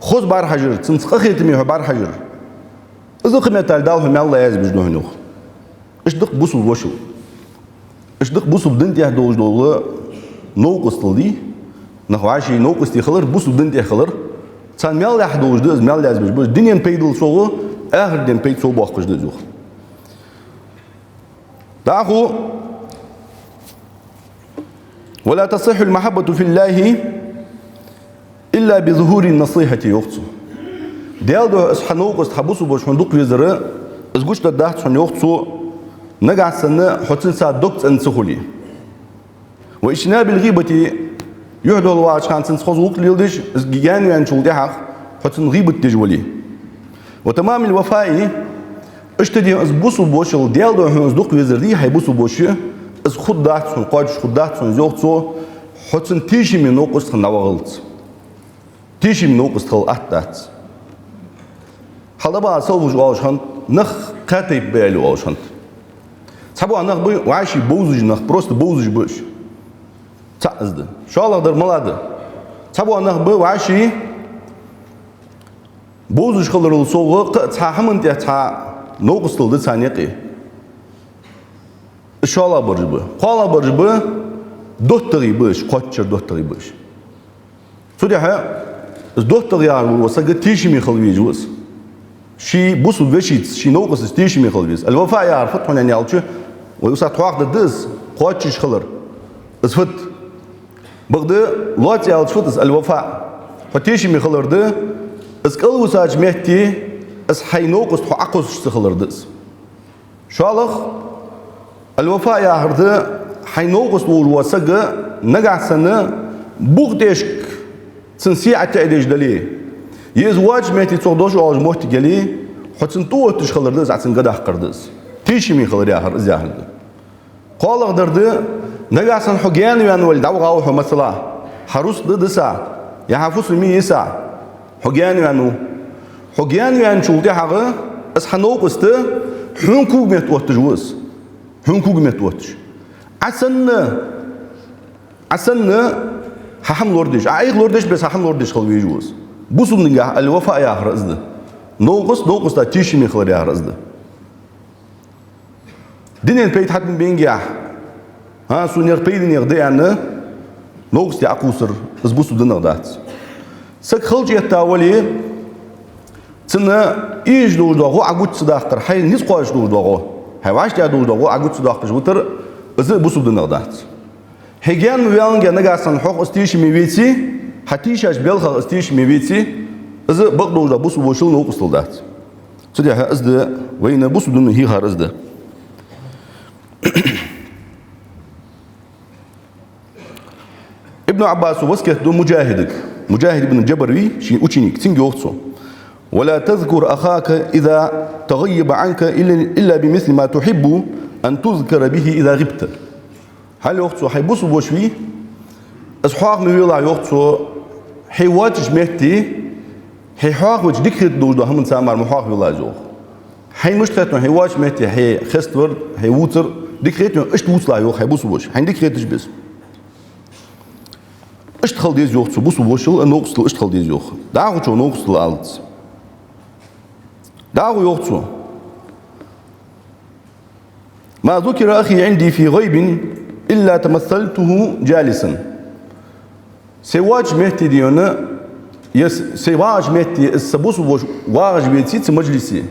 хоза бӀарахьажар, цунца къахетаме хьо бӀарахьажар. Из кхыметтел Дала хьо маьл лаьза беш да хьона, йоах. Иштта да-кх бусалба вошал. Иштта да-кх бусалба дина тӀа долаш дола новкъостал, дий, нах вӀаший новкъостий хилар, бусалба дина тӀа хилар. Царна маьл лаьхьа долаш да из, маьл лаьза беш ба из, дунен пайдал совгӀа, ахарата ден пайда совбоаккхаш да из, йоах. ДӀахо: «ولا تصح المحبة في الله إلا بظهور النصيحة», йоах цо. Даьла духьа из хьа новкъост, хьа бусалба воша хьона дукха везар, из гучадаргдац хьона, йоах цо, Нагахьа санна хьо цунца дог цӀена ца хуле. واجتناب الغيبة, юхь-духьал вагӀача хана цунца хоза гӀулакх леладеш, из гаьнаваьнначул тӀехьагӀа хьо цунна гӀийбат деш вале. وتمام الوفاء, иштта дий хьона из бусалба вошал, Даьла духьа хьона из дукха везар дий хьай бусалба воша, из хургдац хьона, кхоачаш хургдац хьона, йоах цо, хьо цунна тешаме новкъост хинна дӀавахалца. Тешаме новкъост хила атта дац. Хьалха дӀабаха салафаша оалаш хиннад, нах кхаь тайпа ба аьле оалаш хиннад. Цхьабола нах ба вӀаший бовзаш нах, просто бовзаш ба уж. ЦаӀ из да. ШоллагӀдар малагӀа да? Цхьабола нах ба вӀаший бовзаш хиларал совгӀа, кхы а цхьа хӀаман тӀа цхьа новкъостал да царна юкъе. Уж шоллагӀбараш ба. КхоалагӀбараш ба, доттагӀий ба уж, кхоаччара доттагӀий ба уж. Цудухьа из доттагӀа яхар вола саг тешаме хила веза ва из. Ший бусалба вешийца, ший новкъостаца тешаме хила веза. الوفاء яхар фуд хьона аьнна аьлча, вай усат хьоахадаьд из, кхоачаш хилар. Из фуд? Бакъда, лоаца аьлча фуд из الوفاء? Хьо тешаме хилар да, из кӀалвисача метте, из хьай новкъост хьо Ӏокхоссаш ца хилар да из. ШоллагӀа, الوفاء яхар да, хьай новкъост волаш вола саг, нагахьа санна букъ тӀехьашка цун сий ӀотеӀадеш дале, е из воацача метте цох дош оалаш моттиг яле, хьо цунна тӀаотташ хилар да из, Ӏа цунга даккхар да из. Тешаме хилар яхар из яхар да. КхоалагӀдар да, нагахьа санна хьо гаьнаваьнна вале, дӀавахав хьо, масала, хьа рузкъа да диса, е хьа фусам йиса, хьо гаьнаваьннав. Хьо гаьнаваьнначул тӀехьагӀа из хьа новкъост хьона когаметта отташ ва из. Хьона когаметта отташ. Ӏа санна, Ӏа санна хьа хӀама лорадеш, Ӏа Ӏайха лорадеш, бес хьа хӀама лорадеш хила веза ва из. Бусалба динагахьа الوفاء яхар из да. Новкъост, новкъоста тешаме хилар яхар из да. Дунен пайда хьатӀабенна бенгехь, хӀа, сона ер пайдане да аьнна, новкъостий Ӏокхувсар, из бусалба динах дац. Саг халча этта вале, цунна ийзаш долаш дола гӀо Ӏогуча ца даккхар, хьай низ кхоачаш долаш дола гӀо, хьай вӀаштӀехьа долаш дола гӀо Ӏогуча ца доаккхаш витар, из а бусалба динах дац. Хьо гаьна ма ваьннагӀа, нагахьа санна хьох из тешаме веце, хьа тийшача балхах из тешаме веце, из а бакъдолаш дола бусалба вошал новкъостал дац. Цудухьа из да вайна бусалба дина хьийхар из да. Ибн Ӏаббаса васкет ду Муджахидага. Муджахид ибн Джабар вий, ший ученик, цунга йоах цо: ولا تذكر أخاك إذا تغيب عنك إلا، إلا بمثل ما تحب أن تذكر به إذا غبت. Хьал йоах цо, хьай бусалба воша вий, из хьоаха ма велахь, йоах цо, хьо воацача метте, хьо хьоаха веча дика хеташ долаш дола хӀаманца мара ма хьоаха велахь из, йоах. Хьайна мишта хет хьона, хьо воацача метте хьо хеставар, хьо вувцар дика хет хьона, иштта вувцалахь, йоах, хьай бусалба воша, хьайна дика хеташ беса. Иштта хила деза, йоах цо, бусалба вошал а новкъостал иштта хила деза, йоах. ДӀахочо новкъостал алац. ДӀахо йоах цо: ما ذكر أخي عندي في غيب إلا تمثلته جالسا. Со воацача метте дий хьона, е с-, со вагӀача метте, из са бусалба воша вагӀаш веце цу мажлисе,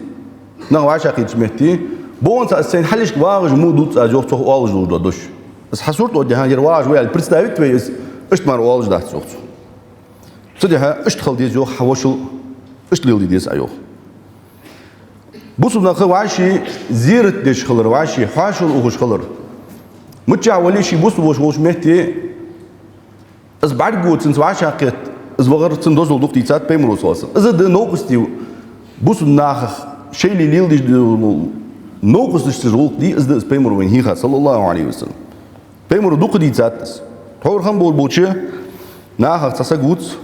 нах вӀашагӀкхийтача метте, бокъонца из сайна хьалхашка вагӀаш мо дувц аз, йоах цо, оалаш долаш дола дош. Из хьа сурт оттаде, хӀа, ер вагӀаш ва аьнна представить вай из, иштта мара оалаш дац, йоах цо. Цудухьа иштта хила деза, йоах, хьа вошал, иштта леладе деза Ӏа, йоах. Бусалба нах вӀаший зерат деш хилар, вӀаший хьоашалгӀа ухаш хилар. Миччахьа вале а ший бусалба воша волча метте, из бӀаргаго цунца вӀашагӀкхетта, из вахар цун дозал дукха дийцад Пайхамаро, صلى الله عليه وسلم. Из да новкъостий, бусалба нахах шоайла леладеш дола новкъосташца гӀулакх дий, из да из Пайхамаро вайна хьийхар, صلى الله عليه وسلم. Пайхамаро дукха дийцад из. Тхьовра хинна болаш болча нахах цхьа саг вувц,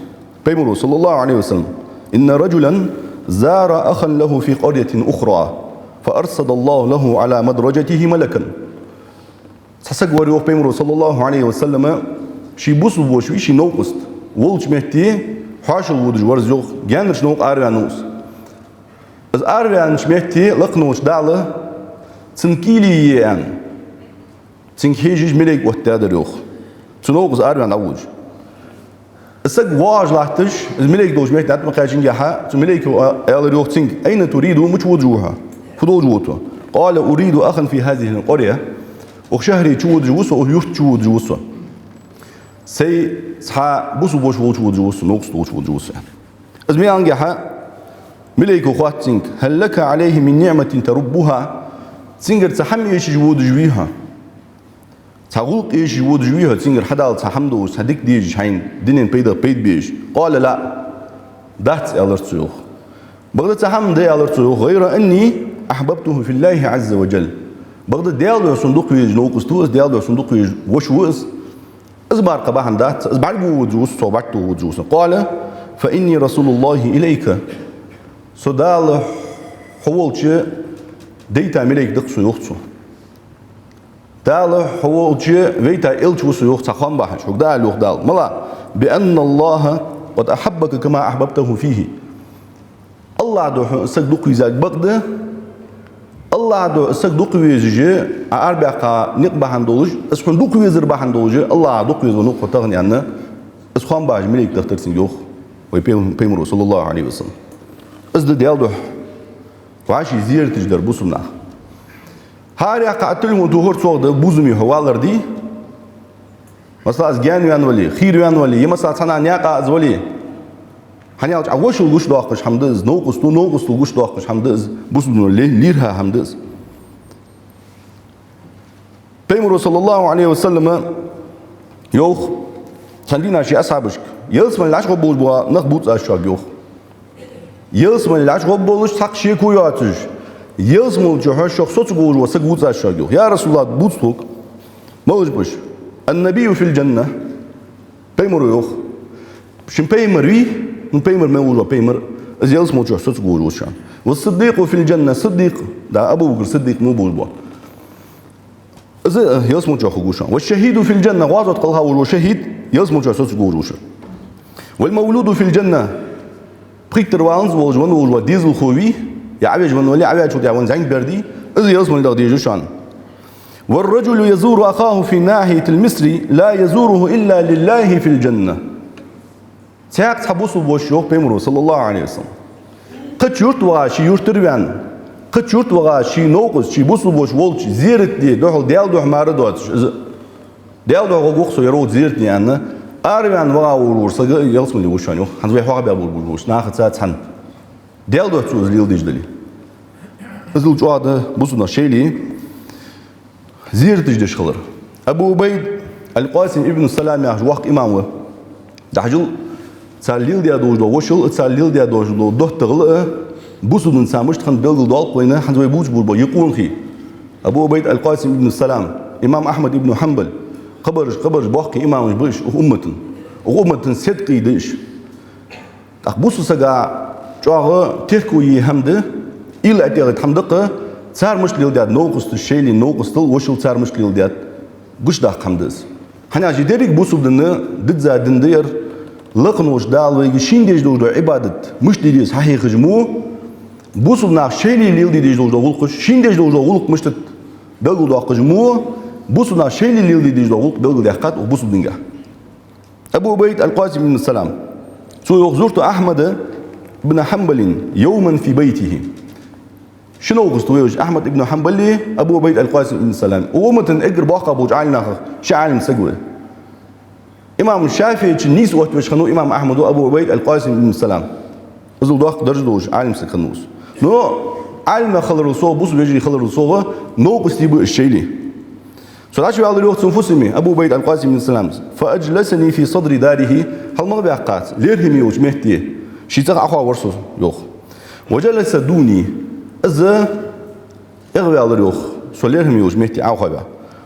Пайхамаро, صلى الله عليه وسلم: إن رجلا زار أخا له في قرية أخرى فأرصد الله له على مدرجته ملكا. Цхьа саг вар, йоах Пайхамаро, صلى الله عليه وسلم, ший бусалба воша вий, ший новкъост, волча метте хьоашалгӀа водаш вар из, йоах, гаьнарча новкъа араваьннав из. Из араваьннача метте лакхаволча Дала цунна кӀийле е аьнна, цунга хьежаш малейк оттадаьдар, йоах, цу новкъа из араваьнна дӀаводаш. Из саг воагӀаш латташ, из малейк долча метте тӀа ма кхаьчингехьа, цу малейко аьлар, йоах, цунга: أين تريد, мича водаш ва хьо? Фу долаш ва хьо? قال: أريد أخا في هذه القرية. Укх шахьаре чу водаш ва со, укх юрта чу водаш ва со. Сай цхьа бусалба воша волча водаш ва со, новкъост волча водаш ва со. Из ма аьллинге, малейко хоатт цунга: هل لك عليه من نعمة تربها؟ Цунгара цхьа хӀама эшаш водаш вий хьо? Цхьа гӀулакх эшаш водаш вий хьо, цунгара хьадала цхьа хӀама долаш, цхьа дика дезаш хьайна, дунен пайдах пайда беш? قال: لا. Дац, аьлар цо, йоах. Бакъда цхьа хӀама да, аьлар цо, йоах. غير أني أحببته في الله عز وجل. Бакъда Даьла духьа сона дукха везаш новкъост ва из, Даьла духьа сона дукха везаш воша ва из. Из бакъда бахьан дац, из бӀаргавоалаводаш ва со, цох бӀаргтохаводаш ва со. قال: فإني رسول الله إليك. Со Дала хьо волча дайта малейк да-кх со, йоах цо. Дала хьо волча вайта элча ва со, йоах, цхьа хоам бахьаш. Хьога дӀаала, йоах, Дала. МалагӀа? بأن الله قد أحبك كما أحببته فيه. АллахӀа духьа саг дукха везарга бакъда, АллахӀа духьа саг дукха везаш, Ӏа арабаьккха никъ бахьан долаш, из хьона дукха везар бахьан долаш, АллахӀа дукха веза ва-кх хьо тахан, аьнна, из хоам бахьаш малейк дахийтар цунга, йоах, вай пай-, пайхамара, صلى الله عليه وسلم. Из да Даьла духьа вӀаший зераташ дар бусалба наха. ХӀара яьккха Ӏа телефон тохар, цох да безаме хьо валар дий? Масала, из гаьна ваьнна вале, хийра ваьнна вале, е, масала, цхьан наькъа из вале. ХӀана аьлча, Ӏа вошал гучадоаккхаш хӀама да из, новкъостал, новкъостал гучадоаккхаш хӀама да из, бусалба дина ле-, лаьрхӀа хӀама да из. Пайхамара, صلى الله عليه وسلم, йоах цхьан дийнахьа ший асхьабашка: «Ялсмале Ӏаш гӀоргболаш бола нах бувц аз шуга», — йоах. Ялсмале Ӏаш гӀоргболаш, цхьаккха шеко йоацаш, ялсмала чу хьо шох соцаргволаш вола саг вувц аз шуга, йоах. «يا رسول الله, бувц тхога». Малаш ба уж? «النبي في الجنة». Пайхамар ва, йоах. Шун пайхамар вий, ну, пайхамар мел волаш вола пайхамар, из ялсмала чу соцаргволаш ва шоана. «والصديق في الجنة», сиддикъ, да, Абу Бакр Сиддикъ мо болаш ба. Из ялсмала чу хургва шоана. «والشهيد في الجنة», гӀазот кхелха волаш вола шахӀид, ялсмала чу соцаргволаш ва шоана. «والمولود في الجنة», пхийттара валанза волаш венна волаш вола дезалхо вий, е Ӏовежа венна вале, Ӏоваьчул тӀехьагӀа венна зӀамига бер дий, из ялсмале даха дезаш ва шоана. «والرجل يزور أخاه في ناحية المصر لا يزوره إلا لله في الجنة». Цхьаькха цхьа бусалба воша, йоах пайхамара, صلى الله عليه وسلم, кхыча юрта ваха, ший юртара ваьнна, кхыча юрта ваха, ший новкъост, ший бусалба воша волча зерат де духьал, Даьла духьа мара доацаш, из Даьла духьа гӀоргва-кх со ер волча зерата, аьнна, араваьнна ваха волаш вола саг ялсмале ва шоана, йоах, хӀанз вай хьоахабаь болаш болча нахаца цхьана. Даьла духьа цо из леладеш дале. Иззал чӀоагӀа да бусалба наха шоайла зераташ деш хилар. Абу Ӏубайд аль-Къасим ибн Салам яхаш воккха имам ва. ДӀахо цар леладеш долаш дола вошал а, цар леладеш долаш дола доттагӀал а бусалба дина цар мишта хиннад белгалдоал-кх вайна, хӀанз вай бувцаш болаш бола ер къонахий. Абу Ӏубайд аль-Къасим ибн Салам, имам Ахьмад ибн Хьанбал, кхыбараш, кхыбараш боккхий имамаш ба уж укх уммата. Укх уммата седкъий да уж. ТӀаккха бусалба сага чӀоагӀа терко е хӀама да, уйла тӀехьа хӀама да-кх, цар мишта леладаьд новкъостал, шоайла новкъостал, вошал цар мишта леладаьд, гучадаккха хӀама да из. ХӀана аьлча деррига бусалба дина дизза ди да ер, лакхаволча Дала вайга шийна деш долаш дола Ӏибадат мишта де деза хьахьехаш мо, бусалба наха шоайла леладе дезаш долаш дола гӀулакхаш, шийна деш долаш дола гӀулакх мишта да белгалдоаккхаш мо, бусалба наха шоайла леладе дезаш дола гӀулакх белгалдаьккхад укх бусалба динагахьа. Абу Ӏубайд аль-Къасим ибн Салам. Цо йоах: «زرت أحمد بن حنبل يوما في بيته». Ши новкъост вай веш Ахьмад ибн Хьанбали, Абу Ӏубайд аль-Къасим ибн Салам. Укх уммата эггара боккхагӀа болча Ӏалимнаха ши Ӏалим саг ва. Имам ШафиӀийчун нийса оттавеш хиннав имам Ахьмада Абу Ӏубайд аль-Къасим ибн Салам. Иззал доккха дарж долаш Ӏалим саг хиннав из. Но Ӏалимнах хиларал совгӀа, бусалба вежарий хиларал совгӀа, новкъостий ба уж шоайла. Со дӀачуваьлар, йоах, цун фусаме, Абу Ӏубайд аль-Къасим ибн Салам. «فأجلسني في صدر داره», хьалмагӀа баьккхача, лерхӀаме йолча метте ший цӀагӀа Ӏохоавир со, йоах. «وجلس دوني», из эгӀаваьлар, йоах, со лерхӀаме йолча метте Ӏохоаваь.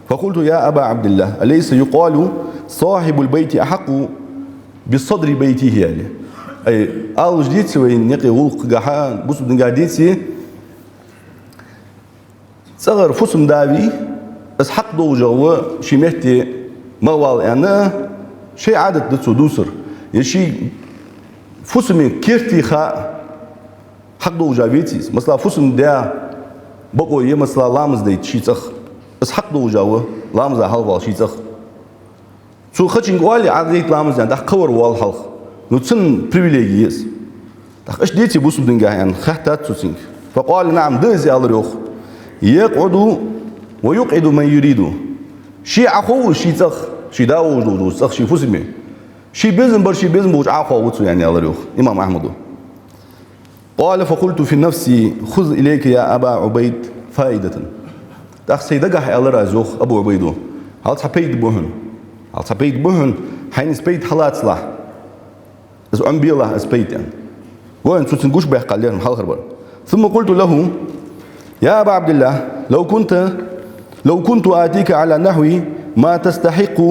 «فقلت: يا أبا عبد الله، أليس يقال صاحب البيت أحق بصدر بيته؟» — аьле. Ай, алалуш деций вай наькъа гӀулакхагахьа, бусалба динагахьа деций, цӀагӀара фусам-да вий, из хьакъ долашагӀа ва ший метте магӀа вала аьнна, шоай Ӏадат да цо дувцар. Е ший фусаме керте хаа хьакъ долашагӀа веций из. Масала, фусам-да бокъо я, масала, ламаз дайта ший цӀагӀа. Из хьакъ долашагӀа ва ламаза хьалха вала ший цӀагӀа. Цо хачинга оале, Ӏа дайта ламаз аьнна, тӀаккха кхывар воал хьалха. Ну, цун привилеги я из. ТӀаккха иштта деций бусалба динагахьа аьнна, хаьттад цо цунга. «فقال: نعم, да из», — аьлар, йоах. «يقعد ويقعد من يريد». Ше Ӏохов из ший цӀагӀа, ший да волаш дола цӀагӀа, ший фусаме. Ше безам бар, ше безам болча Ӏохов цо, аьнна, аьлар, йоах, имам Ахьмада. «قال: فقلت في نفسي: خذ إليك يا أبا عبيد فائدة». ТӀаккха сай дагахь, аьлар аз, йоах Абу Ӏубайда, хьал цхьа пайда ба хьона. Хьал цхьа пайда ба хьона, хьайна из пайда хьалацалахь. Из Ӏомабелахь, из пайда, аьнна. Гой, цо цунна гучабаьккха лерхӀам хьалхара бар. ثم قلت له: يا أبا عبد الله، لو كنت، لو كنت آتيك على نحو ما تستحق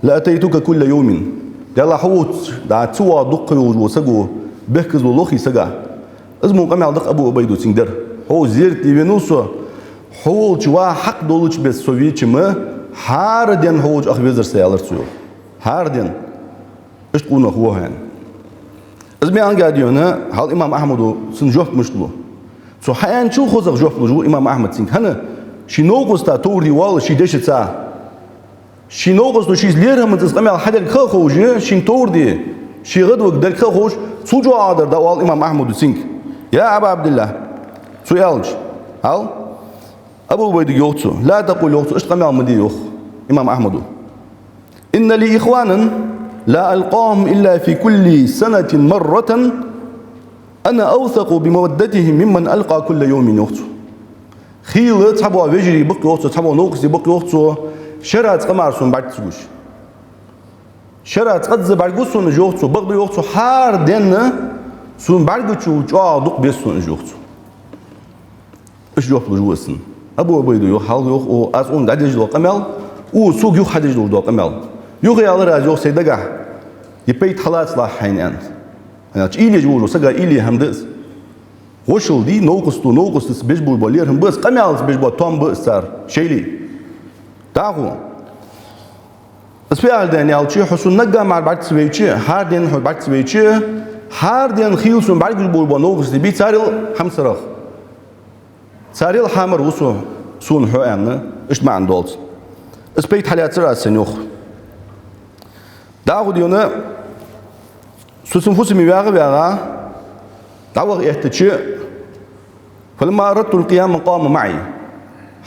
لأتيتك كل يوم. Делахь хьо волча, да, цу ваха дукха йолаш вола саг ва, бехказло лохий сага. Из мо къамаьл да-кх Абу Ӏубайда цунга дар. Хьо зерате венав со, хьо волча ваха хьакъ долча беса со веча-м, хӀара ден хьо волча Ӏа везар са, аьлар цо, йоах. ХӀара ден. Иштта къонах ва хьо, аьнна. Из ма аьннадий хьона, хьал имам Ахьмада цунна жоп мишта лу. Цо хьааьнначул хозагӀа жоп луш ва имам Ахьмад цунга. ХӀана? Ший новкъоста товр де воалл ший дешаца. Ший новкъосто шийца лерхӀамца из къамаьл хьадаьлга ха а ховш, шийна товр де, ше гӀадвига даьлга ха а ховш, цул чӀоагӀа дар дӀаоал имам Ахьмада цунга. Я Аба Ӏабдиллахь, цо аьлча, хьал Абу Ӏубайдага йоах цо, لا تقل, йоах цо, иштта къамаьл ма де, йоах имам Ахьмада. إن لي إخوانا لا ألقاهم إلا في كل سنة مرة أنا أوثق بمودتهم ممن ألقى كل يوم, йоах цо. Хийла цхьабола вежарий ба-кх, йоах цо, цхьабола новкъостий ба-кх, йоах цо, шера цкъа мара сона бӀарга ца гуш. Шера цкъазза бӀаргагу сона уж, йоах цо, бакъда, йоах цо, хӀара денна сона бӀаргагучул чӀоагӀа дукха беза сона уж, йоах цо. Иштта жоп луш ва из цунна. Абу Ӏубайда йоах, хьал йоах, о, аз цунга дӀадеш дола къамаьл, о, цунга юха хьадеш долаш дола къамаьл. Юха аьлар аз, йоах, сай дагахь, е пайда хьалацалахь хьайна, аьнна. ХӀана аьлча уйла еш волаш вола сага уйла е хӀама да из. Вошал дий, новкъосто, новкъостаца беш болаш бола лерхӀам ба из, къамаьлаца беш бола тоам ба из цар шоайла. ДӀахо. Из фу аьлар да аьлча, хьо сона наггахьа мара бӀарга ца вайча, хӀара ден хьо бӀарга ца вайча, хӀара ден хийла сона бӀаргагуш болаш бола новкъостий бий царел хьамсарах. Царел хьамсара ва со, сона хьо, аьнна, иштта маӀан долаш. Из пайда хьалаьцар аз цунна, йоах. ДӀахо дий хьона, со цун фусаме ваьгӀа а ваьгӀа, дӀаваха эттача, فلما أردت القيام قام معي.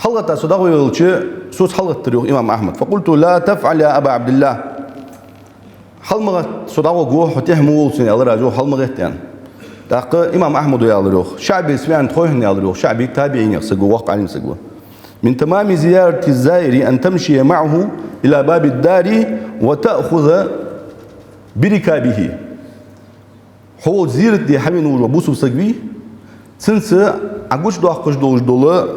ХьалгӀатта со дӀавахавелча, соца хьалгӀаттар, йоах имам Ахьмад. فقلت: لا تفعل يا أبا عبد الله. Хьал ма гӀатта, со дӀавахаргва, хьо тӀехьа ма волва сона, аьлар аз, йоах, хьал ма гӀатта, аьнна. ТӀаккха имам Ахьмада аьлар, йоах, ШаӀбе сона аьннад хой хьона, аьлар, йоах, ШаӀби табиӀинех саг ва, воккха Ӏалим саг ва. من تمام زيارة الزائر أن تمشي معه إلى باب الدار وتأخذ بركابه. Хьо волча зерат де хьавена волаш вола бусалба саг вий, цунца Ӏа гучадоаккхаш долаш дола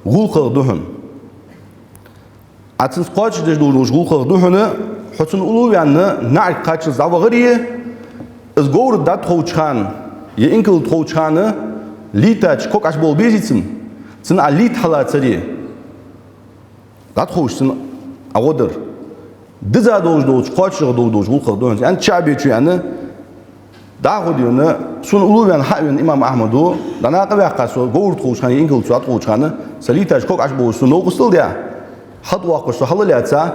гӀулакхах да хьона. Ӏа цунца кхоачашдеш долаш долча гӀулакхах да хьона, хьо цунна уллув а ваьнна, наӀарга кхаччалца дӀавахари, из говр дӀатӀаховча хана, е инкал тӀаховча хана, лийтача ког Ӏобовла безий цунна, цунна Ӏа лийта хьалацари. ДӀатӀаховш цунна Ӏа гӀо дар. Диза долаш долча, кхоачашдеш долаш долча гӀулакхах да хьона из, аьннад ШаӀбечо, аьнна, дӀахо дий хьона, сона уллув а ваьнна, хьа а венна имам Ахьмада, дӀанакъаваьккха со, говр тӀаховча хана, инкал цо дӀатӀаховча хана, са лийтача ког Ӏобовлаш, сона новкъостал даь, хьалтӀавоаккхаш со хьалъяьлча,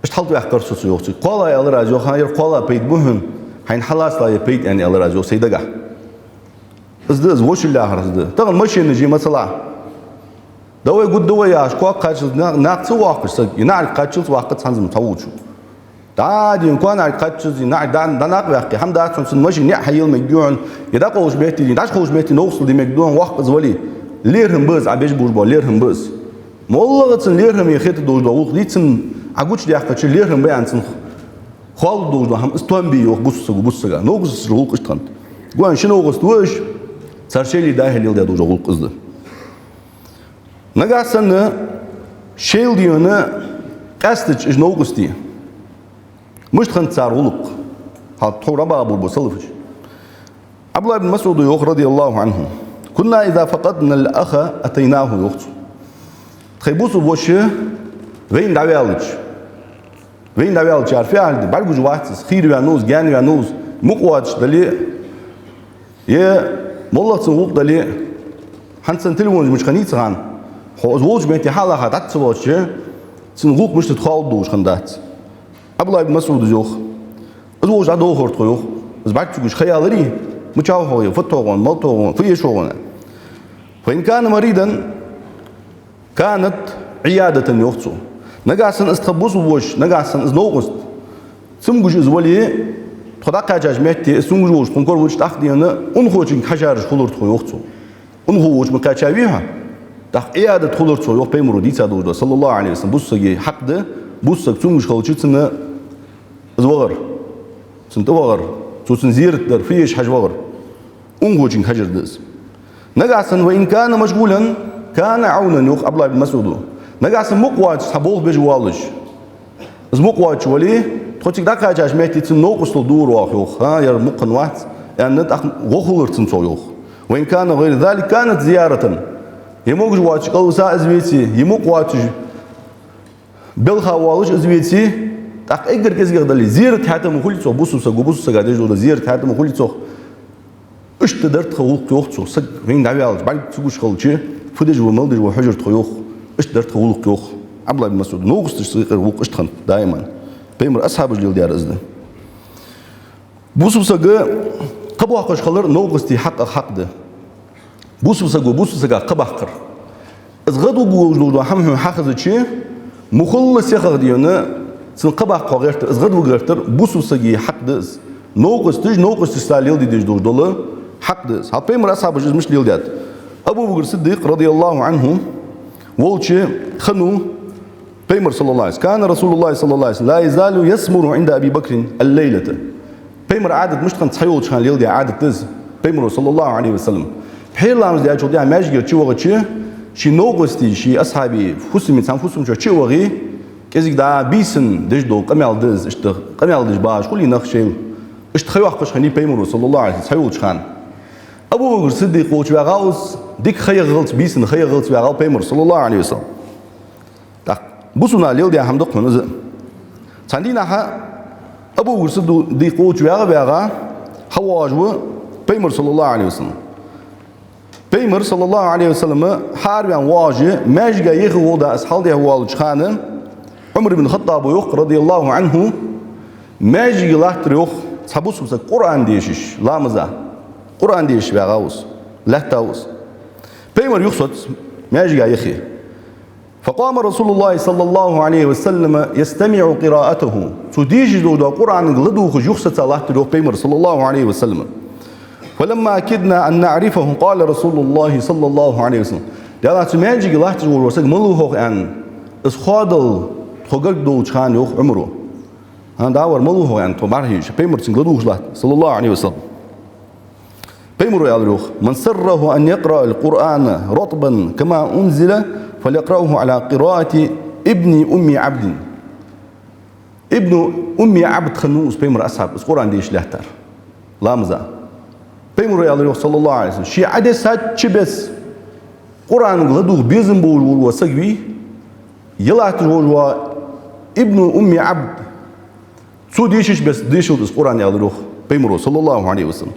иштта хьалтӀаваьккхар со цо, йоах, цига. КхоалагӀа, аьлар аз, йоах, ер кхоалагӀа пайда ба хьона, хьайна хьалацалахь ер пайда, аьнна, аьлар аз, йоах, сай дагахь. Из да из, вошал яхар из да. Тахан машинаш я, масала. Давай, гуд давай, яхаш, ког кхаччалца на-, накха ца воаккхаш саг, е наӀарга кхаччалца ваккхац хӀанз-м цхьаволчо. ДӀа дий хьона, ког наӀарга кхаччалца, е наӀарга дӀа-, дӀанакъаваьккхе, хӀама дац хьона, цунна машин яа хьайийлла мегаргья хьона, е дӀакховдача метте дий, дӀачукховдача метте новкъостал де мегаргда хьона, воккха из вале. ЛерхӀам ба из, Ӏа беш болаш бола лерхӀам ба из. МоллагӀа цунна лерхӀаме хетаргдолаш дола гӀулакх дий, цунна Ӏа гучадаьккхача лерхӀам ба аьнна цунах хоалургдолаш дола хӀама, из тоам бе, йоах, бусалба саго бусалба сага. Новкъосташта гӀулакх иштта хиннад. Гой, ши новкъост ва уж, цар шоайла дӀа-хьа леладаь долаш дола гӀулакх из да. Нагахьа санна шоайла дий хьона къаьстача уж новкъостий, мишта хиннад цар гӀулакх? Хьал тхьовра баха болаш бола салафаш. ӀабдуллахӀ ибн МасӀуда йоах, رضي الله عنه: كنا إذا فقدنا الأخ أتيناه, йоах цо. Тхоай бусалба воша вайна дӀаваьлча, вайна дӀаваьлча, цар фу аьлар да, бӀаргагуш вац из, хийра ваьннав из, гаьна ваьннав из, мукъа воацаш дале, е моллагӀа цун гӀулакх дале, хӀанз санна телефонаш мича хиннай цу хана, хьо из волча метте хьалаха дӀа ца воалача, цун гӀулакх мишта да хоалургдолаш хиннадац. ӀабдуллахӀ ибн МасӀуда йоах: из волча дӀадолхар тхо, йоах, из бӀарга ца гуш ха яларе, мичахьа хьо, фу тохаргва, мала тохаргва, фу эшаргва. فإن كان مريضا كانت عيادة, йоах цо. Нагахьа санна из тха бусалба воша, нагахьа санна из новкъост цамогаш из вале, тхо дӀакхаьчача метте из цамогаш волча тхона кора ваьлча, тӀаккха дий хьона унахочунга хьажараш хулар тхо, йоах цо. Унахо волча ма кхаьчавий хьо? ТӀаккха Ӏиядат хулар цох, йоах, Пайхамаро дийца долаш да, саллаллахӀу Ӏалайхи ва саллам, бусалба сага хьакъ да, бусалба саг цамогаш хилча цунна из вахар, цунна тӀавахар, цо цунна зерат дар, фу еш хьажа вахар. Унахочунга хьажар да из. Нагахьа санна, «وإن كان مشغولا كان عونا», йоах Ӏабдуллахь бин МасӀуда. Нагахьа санна мукъа воацаш цхьа болх беш воаллаш, из мукъа воацаш вале, тхо цига дӀакхаьчача метте цунна новкъостал дора оаха, йоах. ХӀа, ер мукъа хинна вац, аьнна, тӀаккха гӀо хулар цунна цох, йоах. «وإن كان غير ذلك كانت زيارة». Е могаш воацаш кӀалвиса из веце, е мукъа воацаш белха воаллаш из веце, тӀаккха эггара кӀезигагӀа дале, зерат хьаьта ма хулий цох, бусалба саго бусалба сага деш дола зерат хьаьта ма хулий цох. Иштта дар тха гӀулакх, йоах цо, саг вайна дӀаваьлча, бӀарг ца гуш хилча, фу деш ва, мала деш ва хьожар тхо, йоах. Иштта дар тха гӀулакх, йоах Ӏабдуллахь бин МасӀуда. Новкъосташца юкъера гӀулакх иштта хиннад даим. Пайхамара асхьабаша леладаьр из да. Бусалба сага кхаъ боаккхаш хилар новкъостий хьакъах хьакъ да. Бусалба саго бусалба сага кхаъ баккхар. Из гӀадвуг волаш дола хӀама хьона хьахезача, мухалла сехах дийна, цунна кхаъ баккха гӀертар, из гӀадвига гӀертар бусалба сага хьакъ да из. Новкъосташа, новкъосташца леладе дезаш долаш дола хьакъ да из. Хьал Пайхамара асхьабаша из мишта леладаьд. Абу Бакр Сиддикъ, радияллахӀу Ӏанху, волча хиннав Пайхамар, саллаллахӀу Ӏалайхи ва саллам. «كان رسول الله صلى الله عليه وسلم لا يزال يسمر عند أبي بكر الليلة». Пайхамара Ӏадат мишта хиннад, цхьайолча хана леладаь Ӏадат да из Пайхамара, саллаллахӀу Ӏалайхи ва саллам. Пхьера ламаз даьчул тӀехьагӀа маьждигера чувахача, ший новкъостий, ший асхьабий, фусамий, цхьан фусам чу чу а вахе, кӀезига дӀа бийсан деш дола къамаьл да из, иштта къамаьл деш багӀаш хулий нах шоайла. Иштта ха йоаккхаш хиннай Пайхамаро, саллаллахӀу Ӏалайхи ва саллам, цхьайолча хана. Абу Бакр Сиддикъ волча вагӀа из, дика ха яхалца, бийсан ха яхалца вагӀа Пайхамар, саллаллахӀу Ӏалайхи ва саллам. ТӀаккха бусалба наха леладаь хӀама да-кх хьона из. Цхьан дийнахьа Абу Бакр Сиддикъ волча вагӀа-вагӀа хьавоагӀаш ва Пайхамар, саллаллахӀу Ӏалайхи ва саллам. Пайхамар, саллаллахӀу Ӏалайхи ва саллам, хьаараваьнна воагӀаш, маьждига юхе гӀолла из хьалдехьа воаллача хана, Ӏумар ибн ХаттӀаба йоах, радияллахӀу Ӏанху, маьждиге латтар, йоах, цхьа бусалба саг Къуръан дешаш, ламаза. Къуръан дешаш вагӀа ва из, лаьтта ва из. Пайхамар юхасоц маьждига юхе. «فقام رسول الله صلى الله عليه وسلم يستمع قراءته». Цо дешаш долаш дола Къуръанга ладувгӀаш юхасаца латтар, йоах, Пайхамар, саллаллахӀу Ӏалайхи ва саллам. «فلما كدنا أن نعرفه قال رسول الله صلى الله عليه وسلم». Даьллахь, цу маьждиге латташ волаш вола саг малав-хьогӀ аьнна, из хоадал тхо гарга долча хана, йоах Ӏумара. ХӀа, дӀавар малав-хьогӀ аьнна, тхо бӀарахьежача, Пайхамар цунга ладувгӀаш латт, саллаллахӀу Ӏалайхи ва саллам. Пайхамаро аьлар, йоах: «من سره أن يقرأ القرآن رطبا كما أنزل فليقرأه على قراءة ابن أم عبد». Ибну Умми Ӏабд хиннав из Пайхамара асхьаб, из Къуръан дешаш лаьттар ламаза. Пайхамаро аьлар, йоах, саллаллахӀу Ӏалайхи ва саллам: «Ше Ӏодессача беса Къуръанга ладувгӀа безам болаш вола саг вий, е латташ волаш вола Ибну Умми Ӏабд, цо дешача беса дешалда из Къуръан», — аьлар, йоах, Пайхамаро, саллаллахӀу Ӏалайхи ва саллам.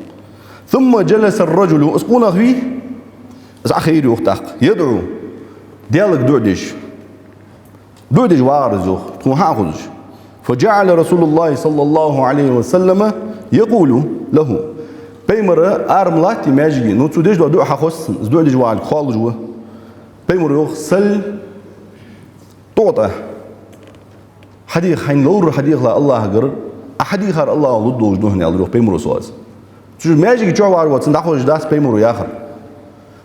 «ثم جلس الرجل», из къонах вий, из Ӏохайра, йоах, тӀаккха, «يدعو», Даьлага дуӀа деш. ДуӀа деш вагӀар из, йоах, тхона хьа а хозаш. «فجعل رسول الله صلى الله عليه وسلم يقول له». Пайхамар ара ма латтий маьждиге, ну, цо деш дола дуӀа хьахоз цунна, из дуӀа деш вагӀарга хоалуш ва. Пайхамаро йоах: «سل تعط». Хьадеха, хьайна ловргдар хьадехалахь АллахӀагара, Ӏа хьадийхар АллахӀа лургдолаш да хьона, аьлар, йоах, Пайхамаро, саллаллахӀу Ӏалайхи ва саллам. Цу маьждига чу вар вац, цунна дӀахозаш дац Пайхамаро яхар.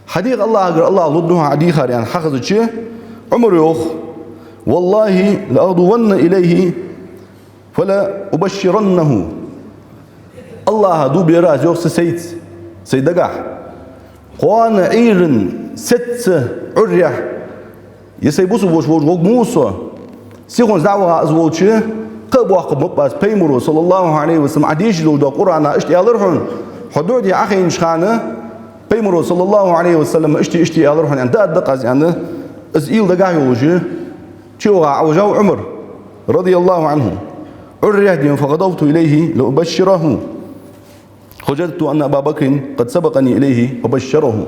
Хьадеха АллахӀагара, АллахӀа лургда хьона Ӏа дийхар, аьнна, хьахезача, Ӏумара йоах: «والله لأغدون إليه فلأبشرنه». АллахӀа дув бера аз, йоах, са сайца, сай дагахь. Кхоана Ӏуйрийна сецца Ӏуйрийна, е сай бусалба воша волча гӀоргва ма со. Сихонца дӀа а ваха из волча, кхаъ боаккхаргба аз, Пайхамаро, саллаллахӀу Ӏалайхи ва саллам, Ӏа дешаш долаш дола Къуръана иштта аьлар хьона, хьо дуӀа де Ӏохайнача хана, Пайхамаро, саллаллахӀу Ӏалайхи ва саллам, иштта, иштта аьлар хьона, аьнна, дӀаадда-кх аз, аьнна, из уйла дагахь йолаш, чу а ваха Ӏовижав Ӏумар, радияллахӀу Ӏанху. Ӏуйрийна дийна: «فغدوت إليه لأبشره، فوجدت أن أبا بكر قد سبقني إليه فبشره».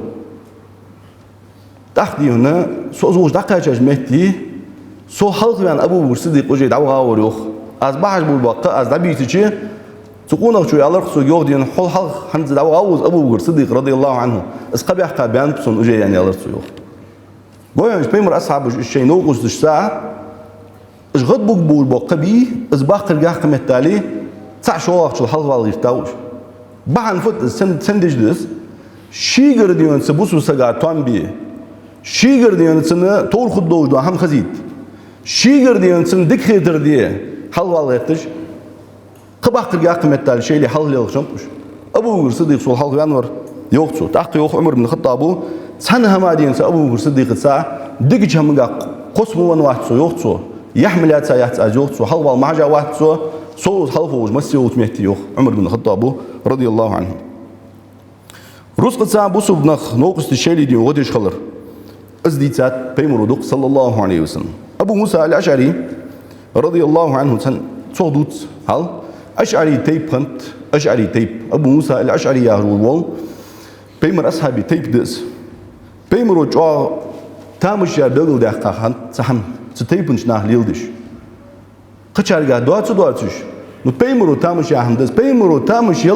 ТӀаккха дийна, со из волча дӀакхаьчача метте, со хьалхаваьнна Абу Бакр Сиддикъ уже дӀаваха вар, йоах. Аз бахьаш болаш бола кхаъ аз дӀабийцача, цу къонахчо аьлар-кх сога, йоах, дийна, хьол хьалха хӀанз дӀаваха ва из Абу Бакр Сиддикъ, радияллахӀу Ӏанху, из кхаъ баьккха баьннаб сона уже, аьнна, аьлар цо, йоах. Гой хьона, Пайхамара асхьабаша из шоай новкъосташца, уж гӀадбуг болаш бола кхаъ бий, из баккхаргахьа кхаметтел, цхьа шоллагӀчул хьалхавала гӀертав уж. Бахьан фуд из, сен, сен деш да из? Шийгара дийна цу бусалба сага тоам бе, Шийгара дийна цунна товр хургдолаш дола хӀама хазийта. Шийгара дийна цунна дика хетар де, хьалхавала гӀерташ. Кхы баккхарга кхы меттел шоайла хьалха лелаш хиннаб уж. Абу Бакр Сиддикъ сол хьалха ваьнна вар, йоах цо. ТӀаккха йоах Ӏумар ибн ХаттӀаба: «Цхьан хӀаман дийна са Абу Бакр Сиддикъаца дикача хӀамангахь кхоссам ваьнна вац со, йоах цо. Яхь ма лаьца яц аз, йоах цо, хьалхавала ма хьежа вац со, со из хьалха волаш массе волча метте», йоах Ӏумар ибн ХаттӀаба, радияллаху Ӏанху. Рузкъаца бусалба нах новкъостий шоайла дийна гӀо деш хилар. Из дийцад Пайхамаро дукха, саллаллаху Ӏалайхи ва саллам. Абу Муса аль-АшӀари, радияллаху Ӏанху, цхьан цох дувц хьал. АшӀари тайпа хиннад, АшӀари тайпа. Абу Муса аль-АшӀари яхаш вола Пайхамара асхьабий тайпа да из. Пайхамаро чӀоагӀа тамаш яь белгалдаьккха хиннад цхьа хӀама, цу тайпан чу нах леладеш. Кхычарга доацаш, доацаш. Ну, Пайхамаро тамаш яь хӀама да из. Пайхамаро тамаш яь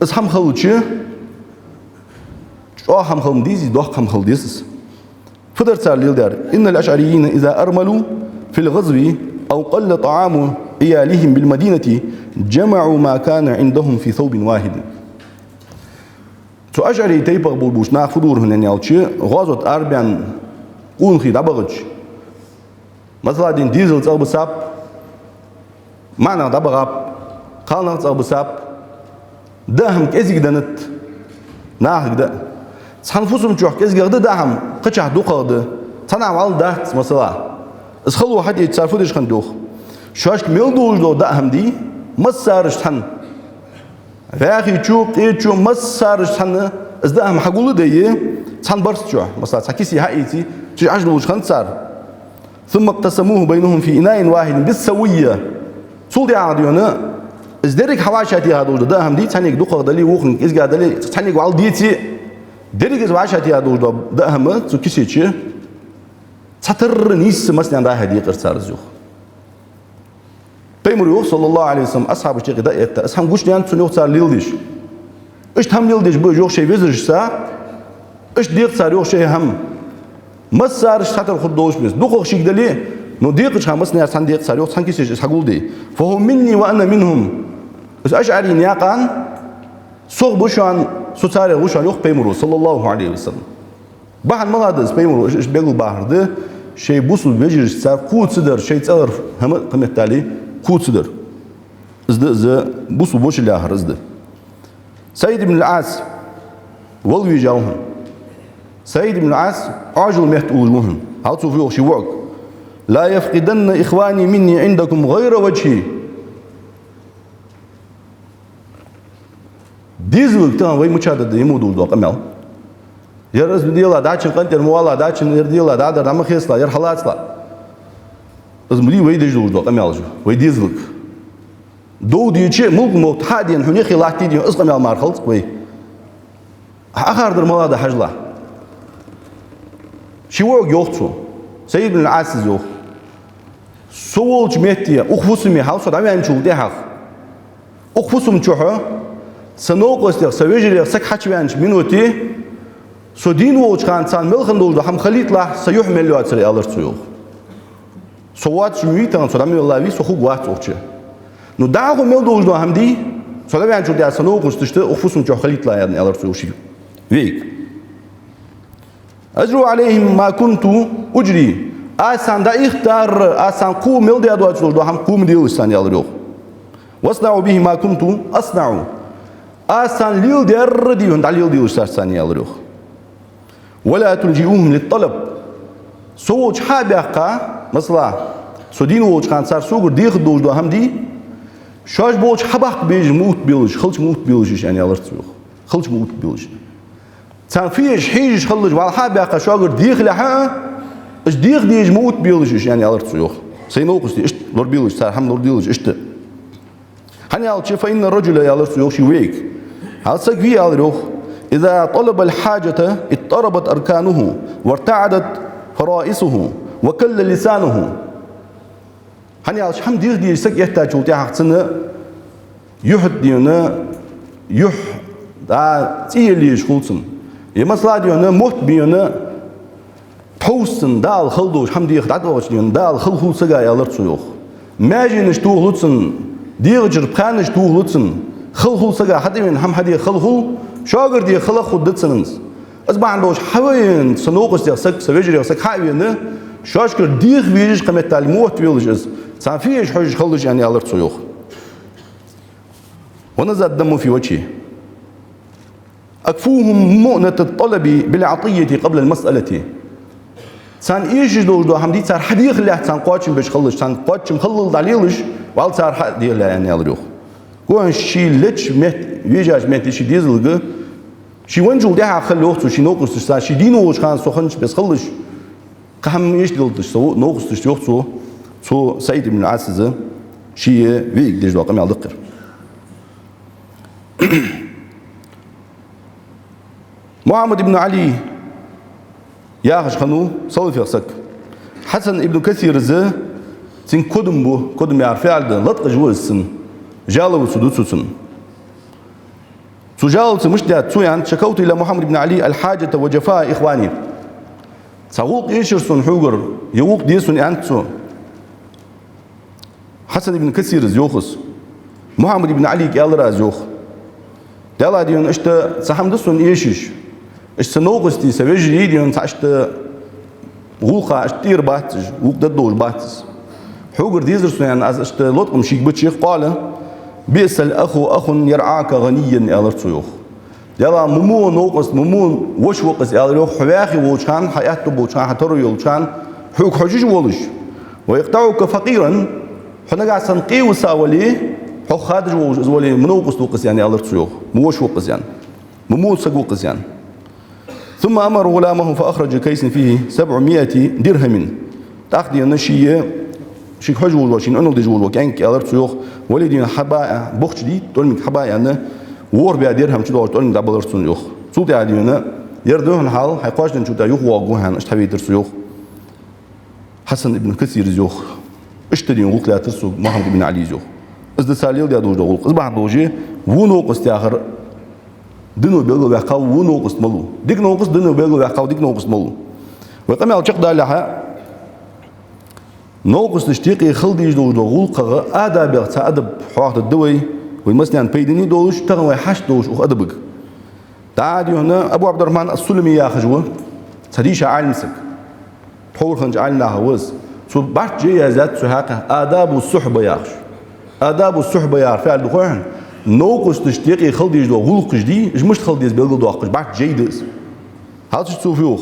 из хӀама хилча, чӀоагӀа хӀама хила ма дезий, доккха хӀама хила деза из. Фу дар цар леладаьр? «إن الأشعريين إذا أرملوا في الغزو أو قل طعام عيالهم بالمدينة جمعوا ما كان عندهم في ثوب واحد». Цу ашӀари тайпах болча нах фу дора хьона аьлча, гӀазота арабаьнна къонахий дӀабахача, масала, дийна дезал цӀагӀа бисаб, маӀа нах дӀабахаб, кхалнах цӀагӀа бисаб, даа хӀама кӀезига деннад нахага даа. Цхьан фусам чу кӀезигагӀа да даа хӀама, кхычахьа дукхагӀа да. Цхьаннахьа вӀалла дац, масала. Из хало хьатӀаийца цар фу деш хиннад йоах. Шоашка мел долаш дола даа хӀама дий, массараш цхьана, вӀаьхий чу, къе чу, массараш цхьана из даа хӀама хьагулдайя, цхьан барзкъа чу, масала, цхьа кисе хьаийцай, цу чу Ӏаш долаш хиннад цар. «ثم اقتسموه بينهم في إناء واحد بالسوية». Цул тӀехьагӀа дийна, из деррига хьавӀашагӀтеха долаш дола даа хӀама дий, цхьаннега дукхагӀа дале, вокхунга кӀезига дале, цхьаннега вӀалла деце, деррига из вӀашагӀтеха долаш дола даа хӀама цу кисе чу цхьатарра нийсса массанена дӀа-хьа декъар цар из йоах. Пайхамаро йоах, саллаллаху Ӏалайхи ва саллам, асхьабашта юкъе дӀа а этта, из хӀама гучадаьннад цунна йоах цар леладеш. Иштта хӀама леладеш ба уж йоах шоай вежарашца, иштта декъ цар йоах шоай хӀама. Массараш цхьатарра хургдолаш беса. ДукхагӀа шийга дале, ну, декъача хана массанена цхьана декъ цар йоах, цхьан кисе чу из хьагулдайя. «فهم مني وأنا منهم». Из ашӀари наькъан сох ба шоана, со царех ва шоана йоах Пайхамаро, саллаллаху Ӏалайхи ва саллам. Бахьан малагӀа да из? Пайхамаро иштта белгалбаьхар да, шоай бусалба вежарашца кхувсадар, шоай цӀагӀара хӀама а кхы меттел кхувсадар. Из да из бусалба вошал яхар из да. СаӀид ибн аль-Ӏас вала везаш ва хьона. СаӀид ибн аль-Ӏас Ӏоажал метта уллаш ва хьона. Хьал цо фу йоах ший воӀага: «لا يفقدن إخواني مني عندكم غير وجهي». Дезалга тахан вай мича да, да, йима долаш дола къамаьл. Ер из дела дачун къинтӀера ма вала, дачун ер дела дӀадар дӀа ма хесла, ер хьалацла. Из ма дий вай деш долаш дола къамаьл уж, вай дезалга. Дов дича, мулк-мовт хьа а дена, хьона юххе латта дийна, из къамаьл мара хилац вай. Ӏахардар малагӀа да хьажал. Ший воӀага йоах цо, СаӀид ибн аль-Ӏаса йоах: «Со волча метте, укх фусаме, хьал со дӀаваьнначул тӀехьагӀа, укх фусам чухь, са новкъостех, са вежарех саг хьачуваьннача минуте, со дийна волча хана царна мел хинна долаш дола хӀама хилийталахь, са юхь мел йоацар», аьлар цо йоах. Со воацаш ма вий тахан, со дӀа мел вий, со хургвац укх чу. Ну, дӀахо мел долаш дола хӀама дий, со дӀаваьнначул тӀехьагӀа са новкъосташта укх фусам чухь хилийталахь, аьнна, аьлар цо йоах ший воӀага. «أجري عليهم ما كنت أجري». Аз царна дӀаихтар, аз царна кхувргдоацаш долаш дола хӀама кхувргделаш царна, аьлар йоах. «وأصنع به ما كنت أصنع». Аз царна леладаьр дий хьона, дӀалеладелаш царца царна, аьлар йоах. «ولا تلجئوهم للطلب». Со волча хьа а баьккха, масала, со дийна волча хана цар согара дехаргдолаш дола хӀама дий, шоаш болча хьабаккха безаш ма оттабелаш, хилча ма оттабелаш уж, аьнна, аьлар цо йоах. Хилча ма оттабелаш. Царна фу еш, хьежаш хилалаш, вӀалла хьа а баьккха, шугара дехалехьа а, уж деха дезаш ма оттабелаш уж, аьнна, аьлар цо йоах. Сай новкъостий иштта лорабелаш, цар хӀама лораделаш иштта. ХӀана аьлча, «فإن الرجل», аьлар цо йоах ший воӀага. Хьал саг вий, аьлар йоах, «إذا طلب الحاجة اضطربت أركانه وارتعدت فرائصه وكل لسانه». ХӀана аьлча, хӀама деха дезаш саг эттачул тӀехьагӀа цунна юхь а дийна, юхь, да, цӀий елла езаш хул цунна. Е масала дийна, мотт бийна, тхьовсанна Дала хала долаш хӀама деха дӀатӀавахача дийна, Дала хала хул сага, аьлар цо йоах. Маьженаш тохалу цунна, дегӀа чура пхаьнаш тохалу цунна, хала хул сага, хьатӀавена хӀама хьадеха хала хул, шугара деха хала хургда цунна из. Из бахьан долаш хьавена, са новкъостех саг, са вежарех саг хьа а вена, шоашкара деха везаш, кхыметтел мотт велаш из, царна фу еш хьожаш хилалаш, аьнна, аьлар цо, йоах. ونزل الدم في وجهه. أكفوهم مؤنة الطلب بالعطية قبل المسألة. Царна эшаш долаш дола хӀама дий, цар хьадехалехь царна кхоачам беш хилалаш, царна кхоачам хилалал дӀалелаш, вӀалла цар хьадехалехь, аьнна, аьлар, йоах. Гуш ший леча метте, вежача метте ший дезалга, ший венначул тӀехьагӀа хила, йоах цо, ший новкъосташца, ший дийна волча хана со хиннача беса хилалаш, кхы хӀама эшаделлалаш са новкъосташца, йоах цо, цу СаӀид ибн Ӏасаз ший виӀига деш дола къамаьл да-кх ер. Мухьаммад ибн Ӏали яхаш хиннав салафех саг. Хьасан ибн Касираз цунга кодам бу, кодам яхар фиӀл да, латкъаш ва из цун, жаловаться ду цо цунна. Цо жаловаться мишта даьд, цо аьннад: شكوت إلى محمد بن علي الحاجة وجفاء إخواني. Цхьа гӀулакх эшар сона хьогара, е гӀулакх де сона, аьннад цо. Хьасан ибн Касираз йоах из. Мухьаммад ибн Ӏалийга аьлар аз, йоах. Даьла дийна, иштта цхьа хӀама да сона эшаш. Иштта са новкъостий, са вежарий дийна цхьа иштта гӀулакха иштта тӀера бац уж, гӀулакх дергдолаш бац уж. Хьогара дезар сона, аьнна, аз иштта латкъам шийга бича, йоах. قال: بئس الأخ أخ يرعاك غنيا, аьлар цо, йоах. Даьла, мумо новкъост, мумо воша ва-кх из, аьлар, йоах, хьо ваьхий волча хана, хьа аьттув болча хана, хьа таро йолча хана, хьога хьожаш волаш. ويقطعك فقيرا, хьо нагахьа санна къе виса вале, хьох хадаш волаш из вале, муно новкъост ва-кх из, аьнна, аьлар цо, йоах. Мумо воша ва-кх из, аьнна. Мумо саг ва-кх из, аьнна. ثم أمر غلامه فأخرج كيسا فيه سبعمائة درهم. ТӀаккха дийна ший, шийга хьожаш вола, шийна Ӏунал деш вола кӀаьнк, аьлар цо, йоах, вале дийна хьаба, бохча дий, тӀормиг хьаба, аьнна, ворхӀ бӀаь дирхӀам чу доагӀаш тӀормиг дӀабалар цунна, йоах. Цул тӀехьагӀа дийна ер духьал хьал, хьай кхоачаденначул тӀехьагӀа юхавоагӀаргва хьо, аьнна, иштта хьавайтар цо, йоах. Хьасан ибн Касираз йоах. Иштта дийна гӀулакх лаьттар цо Мухьаммад ибн Ӏалийс, йоах. Из да цар леладаь долаш дола гӀулакх. Из бахьан долаш, во новкъост яхар дино белгалваьккхав, во новкъост малув. Дика новкъост дино белгалваьккхав, дика новкъост малув. Вай къамаьл чакхдалалехьа, новкъосташта юкъе хила дезаш долаш дола гӀулакхах, адабех цхьа адаб хьоахадергда вай, вай массанена пайдане долаш, тахан вай хьашт долаш укх адабага. ДӀахо дийхьа Абу Ӏабдуррахьман ас-Сулами яхаш ва, цхьа дийша Ӏалим саг. Тховра хиннача Ӏалимнахах ва из. Цо барт жай яздаьд цу хьакъехьа, «Адабу сухьба» яхаш. «Адабу сухьба» яхар фу да хой хьона? Новкъосташта юкъе хила дезаш дола гӀулакхаш дий, уж мишта хила деза белгалдоаккхаш барт жай да из. Хьалча цо фу йоах: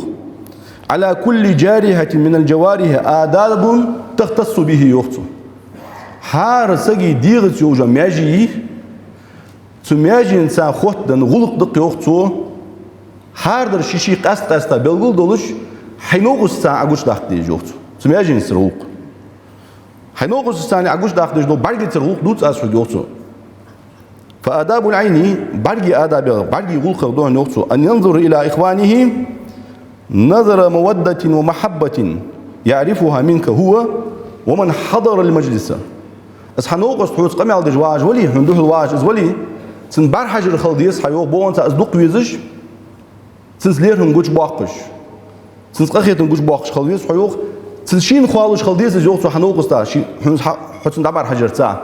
«على كل جارحة من الجوارح آداب تختص به», йоах цо. ХӀара сага дегӀаца йолча маьжега, цу маьженца хоттаденна гӀулакх да-кх, йоах цо, хӀара дар ший-ший къаьст-къаьста белгалдолаш, хьай новкъосташца Ӏа гучадаккха дезаш, йоах цо. Цу маьженцара гӀулакх. Хьай новкъосташца Ӏа гучадаккха дезаш дола бӀаргацара гӀулакх дувц аз хьога, йоах цо. «فآداب العين», бӀаргий адабех, бӀаргий гӀулакхех да хьона, йоах цо, «أن ينظر إلى إخوانه نظر مودة ومحبة يعرفها منك هو ومن حضر المجلس». Из хьа новкъост хьоца къамаьл деш вагӀаш вале, хьона духьал вагӀаш из вале, цунна бӀарахьажар хила деза хьа, йоах, бокъонца из дукха везаш, цунца лерхӀам гучабоаккхаш, цунца къахетам гучабоаккхаш хила веза хьо, йоах. Цунна шийна хоалуш хила деза из, йоах цо, хьа новкъоста, ший, хьона хьа-, хьо цунна дӀабӀарахьажарца.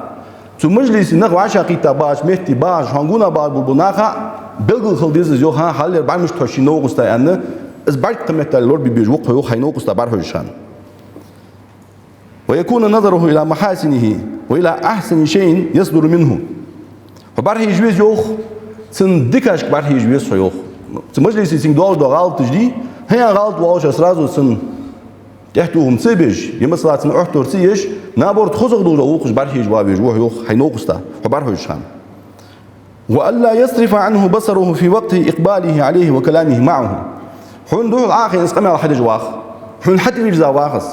Цу мажлисе нах вӀашагӀкхийтта багӀача метте багӀаш, хьона гонахьа багӀаш бола нах а белгала хила деза из, йоах, хӀа, хьаллера бӀаргагуш тхо ший новкъоста, аьнна, из бӀарг кхыметтел лорабе безаш ва-кх хьо, йоах, хьай новкъоста бӀарахьожача хана. «ويكون نظره إلى محاسنه وإلى أحسن شيء يصدر منه». Хьо бӀарахьежа веза, йоах, цун дикашка бӀарахьежа веза хьо, йоах. Цу мажлисе цунга доагӀаш дола гӀалаташ дий, хьа а гӀалат волаш, сразу цунна тӀехтохам ца беш, е масала цунна Ӏоттар ца еш, наоборот, хозагӀа долаш дола гӀулакхаш бӀарахьежа везаш ва хьо, йоах, хьай новкъоста, хьо бӀарахьожача хана. «وألا يصرف عنه بصره في وقت إقباله عليه وكلامه معه». Хьона духьал Ӏохайна из къамаьл хьадеш вагӀа. Хьона хьатӀавийрза вагӀа из.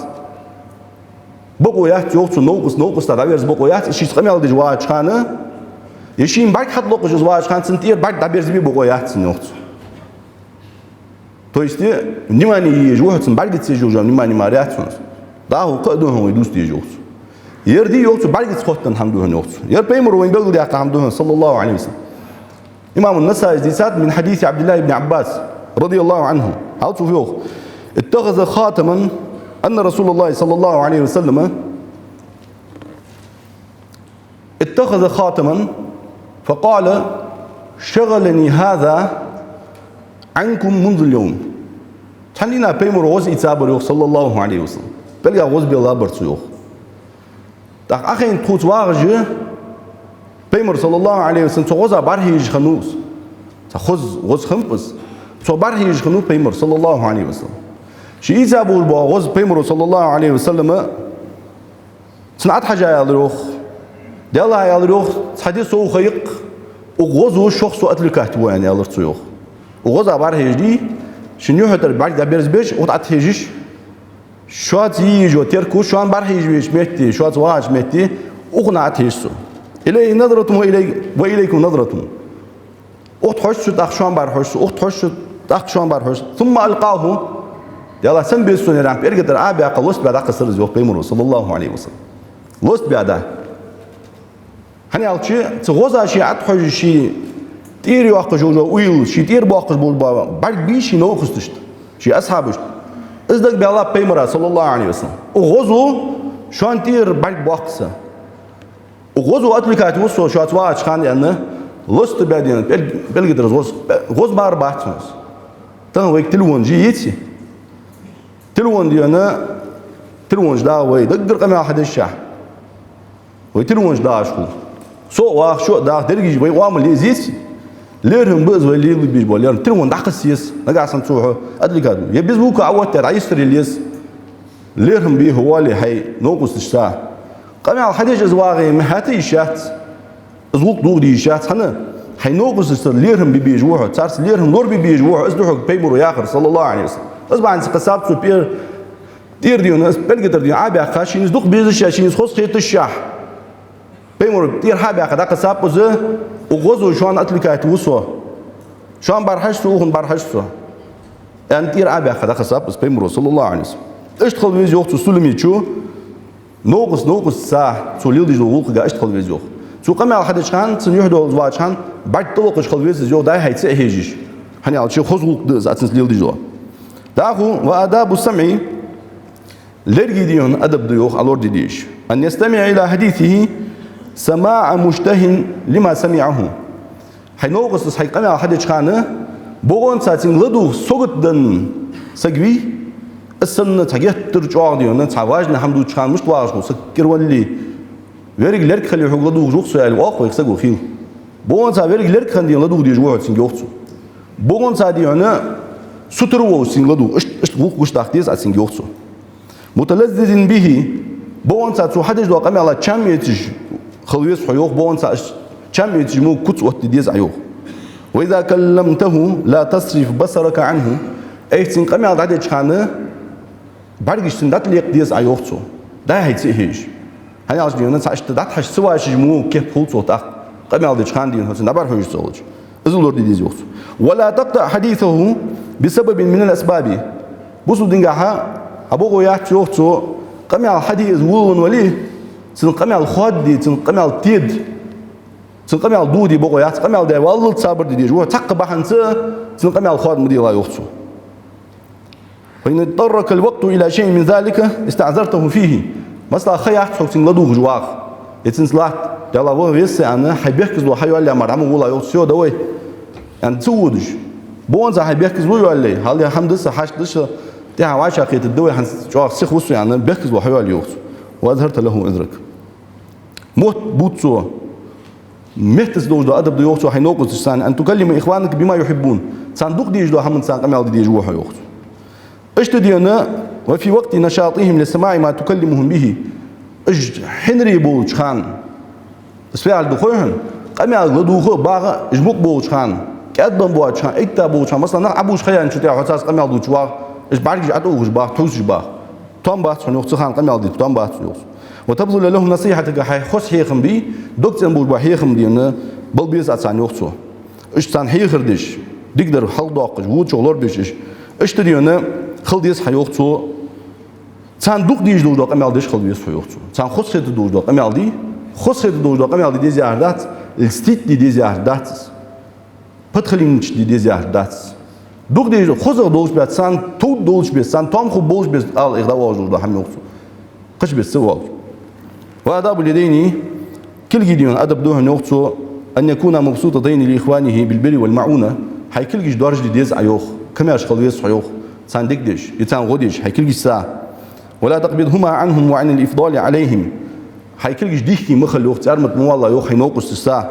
Бокъо яц, йоах цо, новкъост, новкъоста дӀаверза бокъо яц, из шийца къамаьл деш вагӀача хана, е шийна бӀарг хьатӀалокхаш из вагӀача хана, цунна тӀера бӀарг дӀаберзабе бокъо яц цунна, йоах цо. То есть, внимание е езаш ва хьо цунна, бӀаргаца езаш йола внимание мара яц хьона из. ДӀахо кхы а да хьона вай дувца дезаш, йоах цо. Ер дий, йоах цо, бӀаргаца хоттаденна хӀама да хьона, йоах цо. Ер пайхамара вайна белгалдаьккха хӀама да хьона, صلى الله عليه وسلم. Имам ан-Насаис дийцад من حديث عبد الله بن عباس رضي الله عنه. Хьал цо фу йоах: «اتخذ خاتما، أن رسول الله صلى الله عليه وسلم اتخذ خاتما فقال: شغلني هذا عنكم منذ اليوم. Цхьан дийнахьа пайхамара гӀоза ийцабар йоах, صلى الله عليه وسلم. Пӏелгах гӀоза беллабар цо йоах. ТӀаккха Ӏохайна тхоца вагӀаш пайхамар, صلى الله عليه وسلم, цу гӀозах бӀарахьежаш хиннав из. Цхьа хоза гӀоза хиннаб из. Цох бӀарахьежаш хиннав пайхамар, صلى الله عليه وسلم. Ше ийцаболаш бола гӀоза пайхамара, صلى الله عليه وسلم, цунна тӀахьажа аьлар йоах. Даьллахь, аьлар йоах, цхьа ди сов ха я-кх, укх гӀозо шох со отвлекать ву, аьнна, аьлар цо йоах. Укх гӀозах бӀарахьежаш, шун юхьа тӀара бӀарг дӀаберзабеш, укх тӀа тӀахьежаш, шоца йийжо терко, шоана бӀарахьежа везача метте, шоца вагӀача метте, укхунна тӀахьежа со. إليه نظرة وإلي-، وإليكم نظرة. Укх тӀа хьожа со, тӀаккха шоана бӀарахьожа со, укх тӀа хьожа со, тӀаккха шоана бӀарахьожа со. ثم ألقاه. Даьллахь, сенна беза сона ер, аьнна, пӀелга тӀара Ӏобаьккха, лостабаь дӀакхессар из йоах пайхамара, صلى الله عليه وسلم. Лостабаь дӀа. ХӀана аьлча, цу гӀоза ше тӀахьожаш, ший тӀера йоаккхаш йола уйла, ший тӀера боаккхаш бола бӀарг бий ший новкъосташта, ший асхьабашта. Из дагабаьлаб пайхамара, صلى الله عليه وسلم. Укх гӀозо шоана тӀера бӀарг боаккх са. Укх гӀозо отвлекать ву со шоца вагӀача хана, аьнна, лостабаь, дий хьона, пӀел-, пӀелга тӀара из гӀоз-, гӀоз мара бац хьона из. Тахан вайга телефонаш йий, йиций? Телефон, дий хьона, телефонаш дагӀа вай, даггара къамаьл хьадешшехь. Вай телефонаш дагӀаш хул. Со а вагӀа, шо а дагӀа, дерригаш вай оамал я из, йиций? ЛерхӀам ба из вай лелабеш бола лерхӀам. Телефон дӀакхесса еза, нагахьа санна цо хьо отвлекать ву. Е безбука Ӏооттаяь дӀайистхилийла еза. ЛерхӀам бе хьо воале хьай новкъосташца. Къамаьл хьадеш из вагӀе ма хӀаьта йиш яц. Из гӀулакх дохаде йиш яц, хӀана? Хьай новкъосташца лерхӀам бе безаш ва хьо, царца лерхӀам лорабе безаш ва хьо, из да хьога пайхамара яхар, صلى الله عليه وسلم. Из бахьанца кхессаб цо пӀе-, тӀера, дий хьона, из пӀелга тӀара, дий хьона, Ӏобаьккха, шийна из дукха безашехь, шийна из хоза хеташехь. Пайхамара тӀера хьа а баьккха дӀакхессаб из, укх гӀозо шоана отвлекать ву со. Шоана бӀарахьажа со, укхунна бӀарахьажа со, аьнна, тӀера Ӏобаьккха дӀакхессаб из пайхамара, صلى الله عليه وسلم. Иштта хила веза йоах цу Суламе чу, новкъост-, новкъостаца цо леладеш дола гӀулакхага иштта хила веза йоах. Цо къамаьл хьадеча хана, цун юхь долаш вагӀача хана, бӀарг тӀалокхаш хила веза из йоах, дӀай-хьай ца а хьежаш. ХӀана аьлча хоза гӀулакх да из, цунца леладеш дола. ТӀаккха, وآداب السمع. Лерга, дий хьона, адаб да йоах Ӏалорде дезаш. أن يستمع إلى حديثه سماع مشتهٍ لما سمعه. Хьай новкъостас хьайга къамаьл хьадеча хана, бокъонца цунга ладувгӀа сагот денна саг вий, из санна цхьа геттара чӀоагӀа, дий хьона, цхьа важни хӀама дувцача хана мишта вагӀаш хул саг кӀира вале, верриг лерг хиле хьога ладувгӀаш ва-кх со аьле, оал-кх вайга саго хийла. Бокъонца верриг лерг хинна, дий хьона, ладувгӀа дезаш ва хьо цунга, йоах цо. Бокъонца, дий хьона, сутара волаш цунга ладувгӀа, иштта, иштта гӀулакх гуш даха деза Ӏа цунга, йоах цо. متلذذ به. Бокъонца цо хьадеш дола къамаьла чам эцаш хила веза хьо, йоах, бокъонца чам эцаш мо куц оттаде деза Ӏа, йоах. وإذا كلمته لا تصرف بصرك عنه. Айхьа цунга къамаьл дӀадеча хана бӀаргаш цун дӀатӀалекха деза Ӏа, йоах цо, дӀай-хьай ца а хьежаш. ХӀана аьлча, дий хьона, цхьа иштта дӀатӀахьежаш ца воалаш мо кеп хул цох тӀаккха, къамаьл деча хана, дий хьона, цунна дӀабӀарахьожаш ца хилча. Из лораде деза, йоах цо. ولا تقطع حديثه بسبب من الأسباب. Бусалба динагахьа хьа бокъо яц, йоах цо, къамаьл хьаде из волавенна вале, цун къамаьл хоададе, цун къамаьл теда, цун къамаьл дохаде бокъо яц, къамаьл даь валлалца сабар де дезаш ва хьо, цхьаккха бахьанца цун къамаьл хоада ма делахь, йоах цо. فإن اضطرك الوقت إلى شيء من ذلك استعذرته فيه. Масала, ха яц хьога цунга ладувгӀаш вагӀа. Е цунца латта, Даьллахь, ваха веза со, аьнна, хьай бехказло хьайоалаяь мара дӀа ма гӀолахь, йоах цо, йо, давай, аьнна, ца водаш. Бокъонца хьай бехказло йоалаяь, хьалха хӀама да са, хьашт да са, тӀехьа вӀашагӀкхетаргда вай, хӀанз чӀоагӀа сиха ва со, аьнна, бехказло хьайоалаяь, йоах цо. وأظهرت له عذرك. Мотт бувц цо. Меттаца долаш дола адаб да, йоах цо, хьай новкъосташца: أن تكلم إخوانك بما يحبون. Царна дукха дезаш дола хӀаманца царна къамаьл де дезаш ва хьо, йоах цо. Иштта, дий хьона, وفي وقت نشاطهم لسماع ما تكلمهم به. Уж хьинар болча хана, из фу аьлча да хой хьона, къамаьлга ладувгӀа а багӀа, уж мукъа болча хана, кӀаьдбенна боацача хана, итта болча хана, масала, нах Ӏобувш ха яьнначул тӀехьагӀа царца къамаьл дувцаш вагӀа, уж бӀаргаш ӀотӀаухаш багӀа, тховсаш багӀа. Том бац хьона, йоах, цу хана къамаьл дийта, том бац хьона, йоах цо. وتبذل لهم نصيحتك, хьай хоза хьехам бий, дог цӀенбуш бола хьехам, дий хьона, бала беза Ӏа царна, йоах цо. Уж царна хьехар деш, дикадар хьалдоаккхаш, вочох лорабеш уж. Иштта, дий хьона, хила деза хьа, йоах цо. Царна дукха дезаш долаш дола къамаьл деш хила веза хьо, йоах цо. Царна хоза хеташ долаш дола къамаьл де. Хоза хеташ долаш дола къамаьл де деза яхар дац, льстить де деза яхар дац из. Подхалимничать де деза яхар дац из. Дукха дезаш дола, хозагӀа долча беса, царна товш долча беса, царна том хургболча беса ала, эгӀа дӀавоагӀаш дола хӀама, йоах цо. Кхыча беса ца воалаш. وآداب اليدين, кулгий, дий хьона, адаб да хьона, йоах цо, أن يكونا مبسوطتين لإخوانه بالبر والمعونة. Хьай кулгаш доаржаде деза Ӏа, йоах, камаьрша хила веза хьо, йоах, царна дика деш, е царна гӀо деш, хьай кулгашца. «ولا تقبضهما عنهم عن الإفضال عليهم». Хьай кулгаш дихке ма хила, йоах, цӀармат ма валла, йоах, хьай новкъосташца.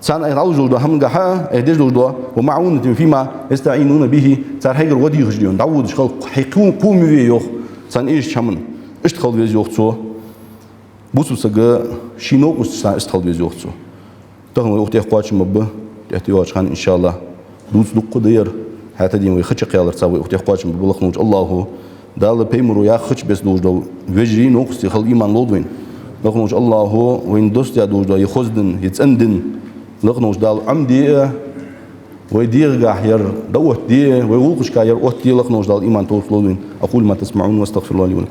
Царна айхьа дӀалуш дола хӀама гахьа, айхьа деш дола, «ومعونة فيما يستعينون به», цар хьайгара гӀо дехаш де, дӀаводаш хила, хьай кхо-, кхо муьве, йоах, царна эшача хӀаман. Иштта хила веза, йоах цо. Бусалба сага ший новкъосташца иштта хила веза, йоах цо. Тахан вай укх тӀа кхоачам баьб, тӀехьа тӀайоагӀача хана, иншааллахӀ, дувца дукха да ер. ХӀаьта дийна вай ха чакхъяларца вай укх тӀа кхоачам баьб. Лакха волча АллахӀа, Дала пайхамаро яхача беса долаш дола вежарий, новкъостий хила иман лолда вайна. Лакха волча АллахӀа вайна доссадаь долаш дола е хоза дин, е цӀена дин, лакха волча Дала Ӏомаде а, вай дегӀагахьа ер дӀаоттаде а, вай гӀулакхашка ер оттаде а, лакха волча Дала иман, товфикъ лолда вайна. أقول ما تسمعون وأستغفر الله لي ولكم.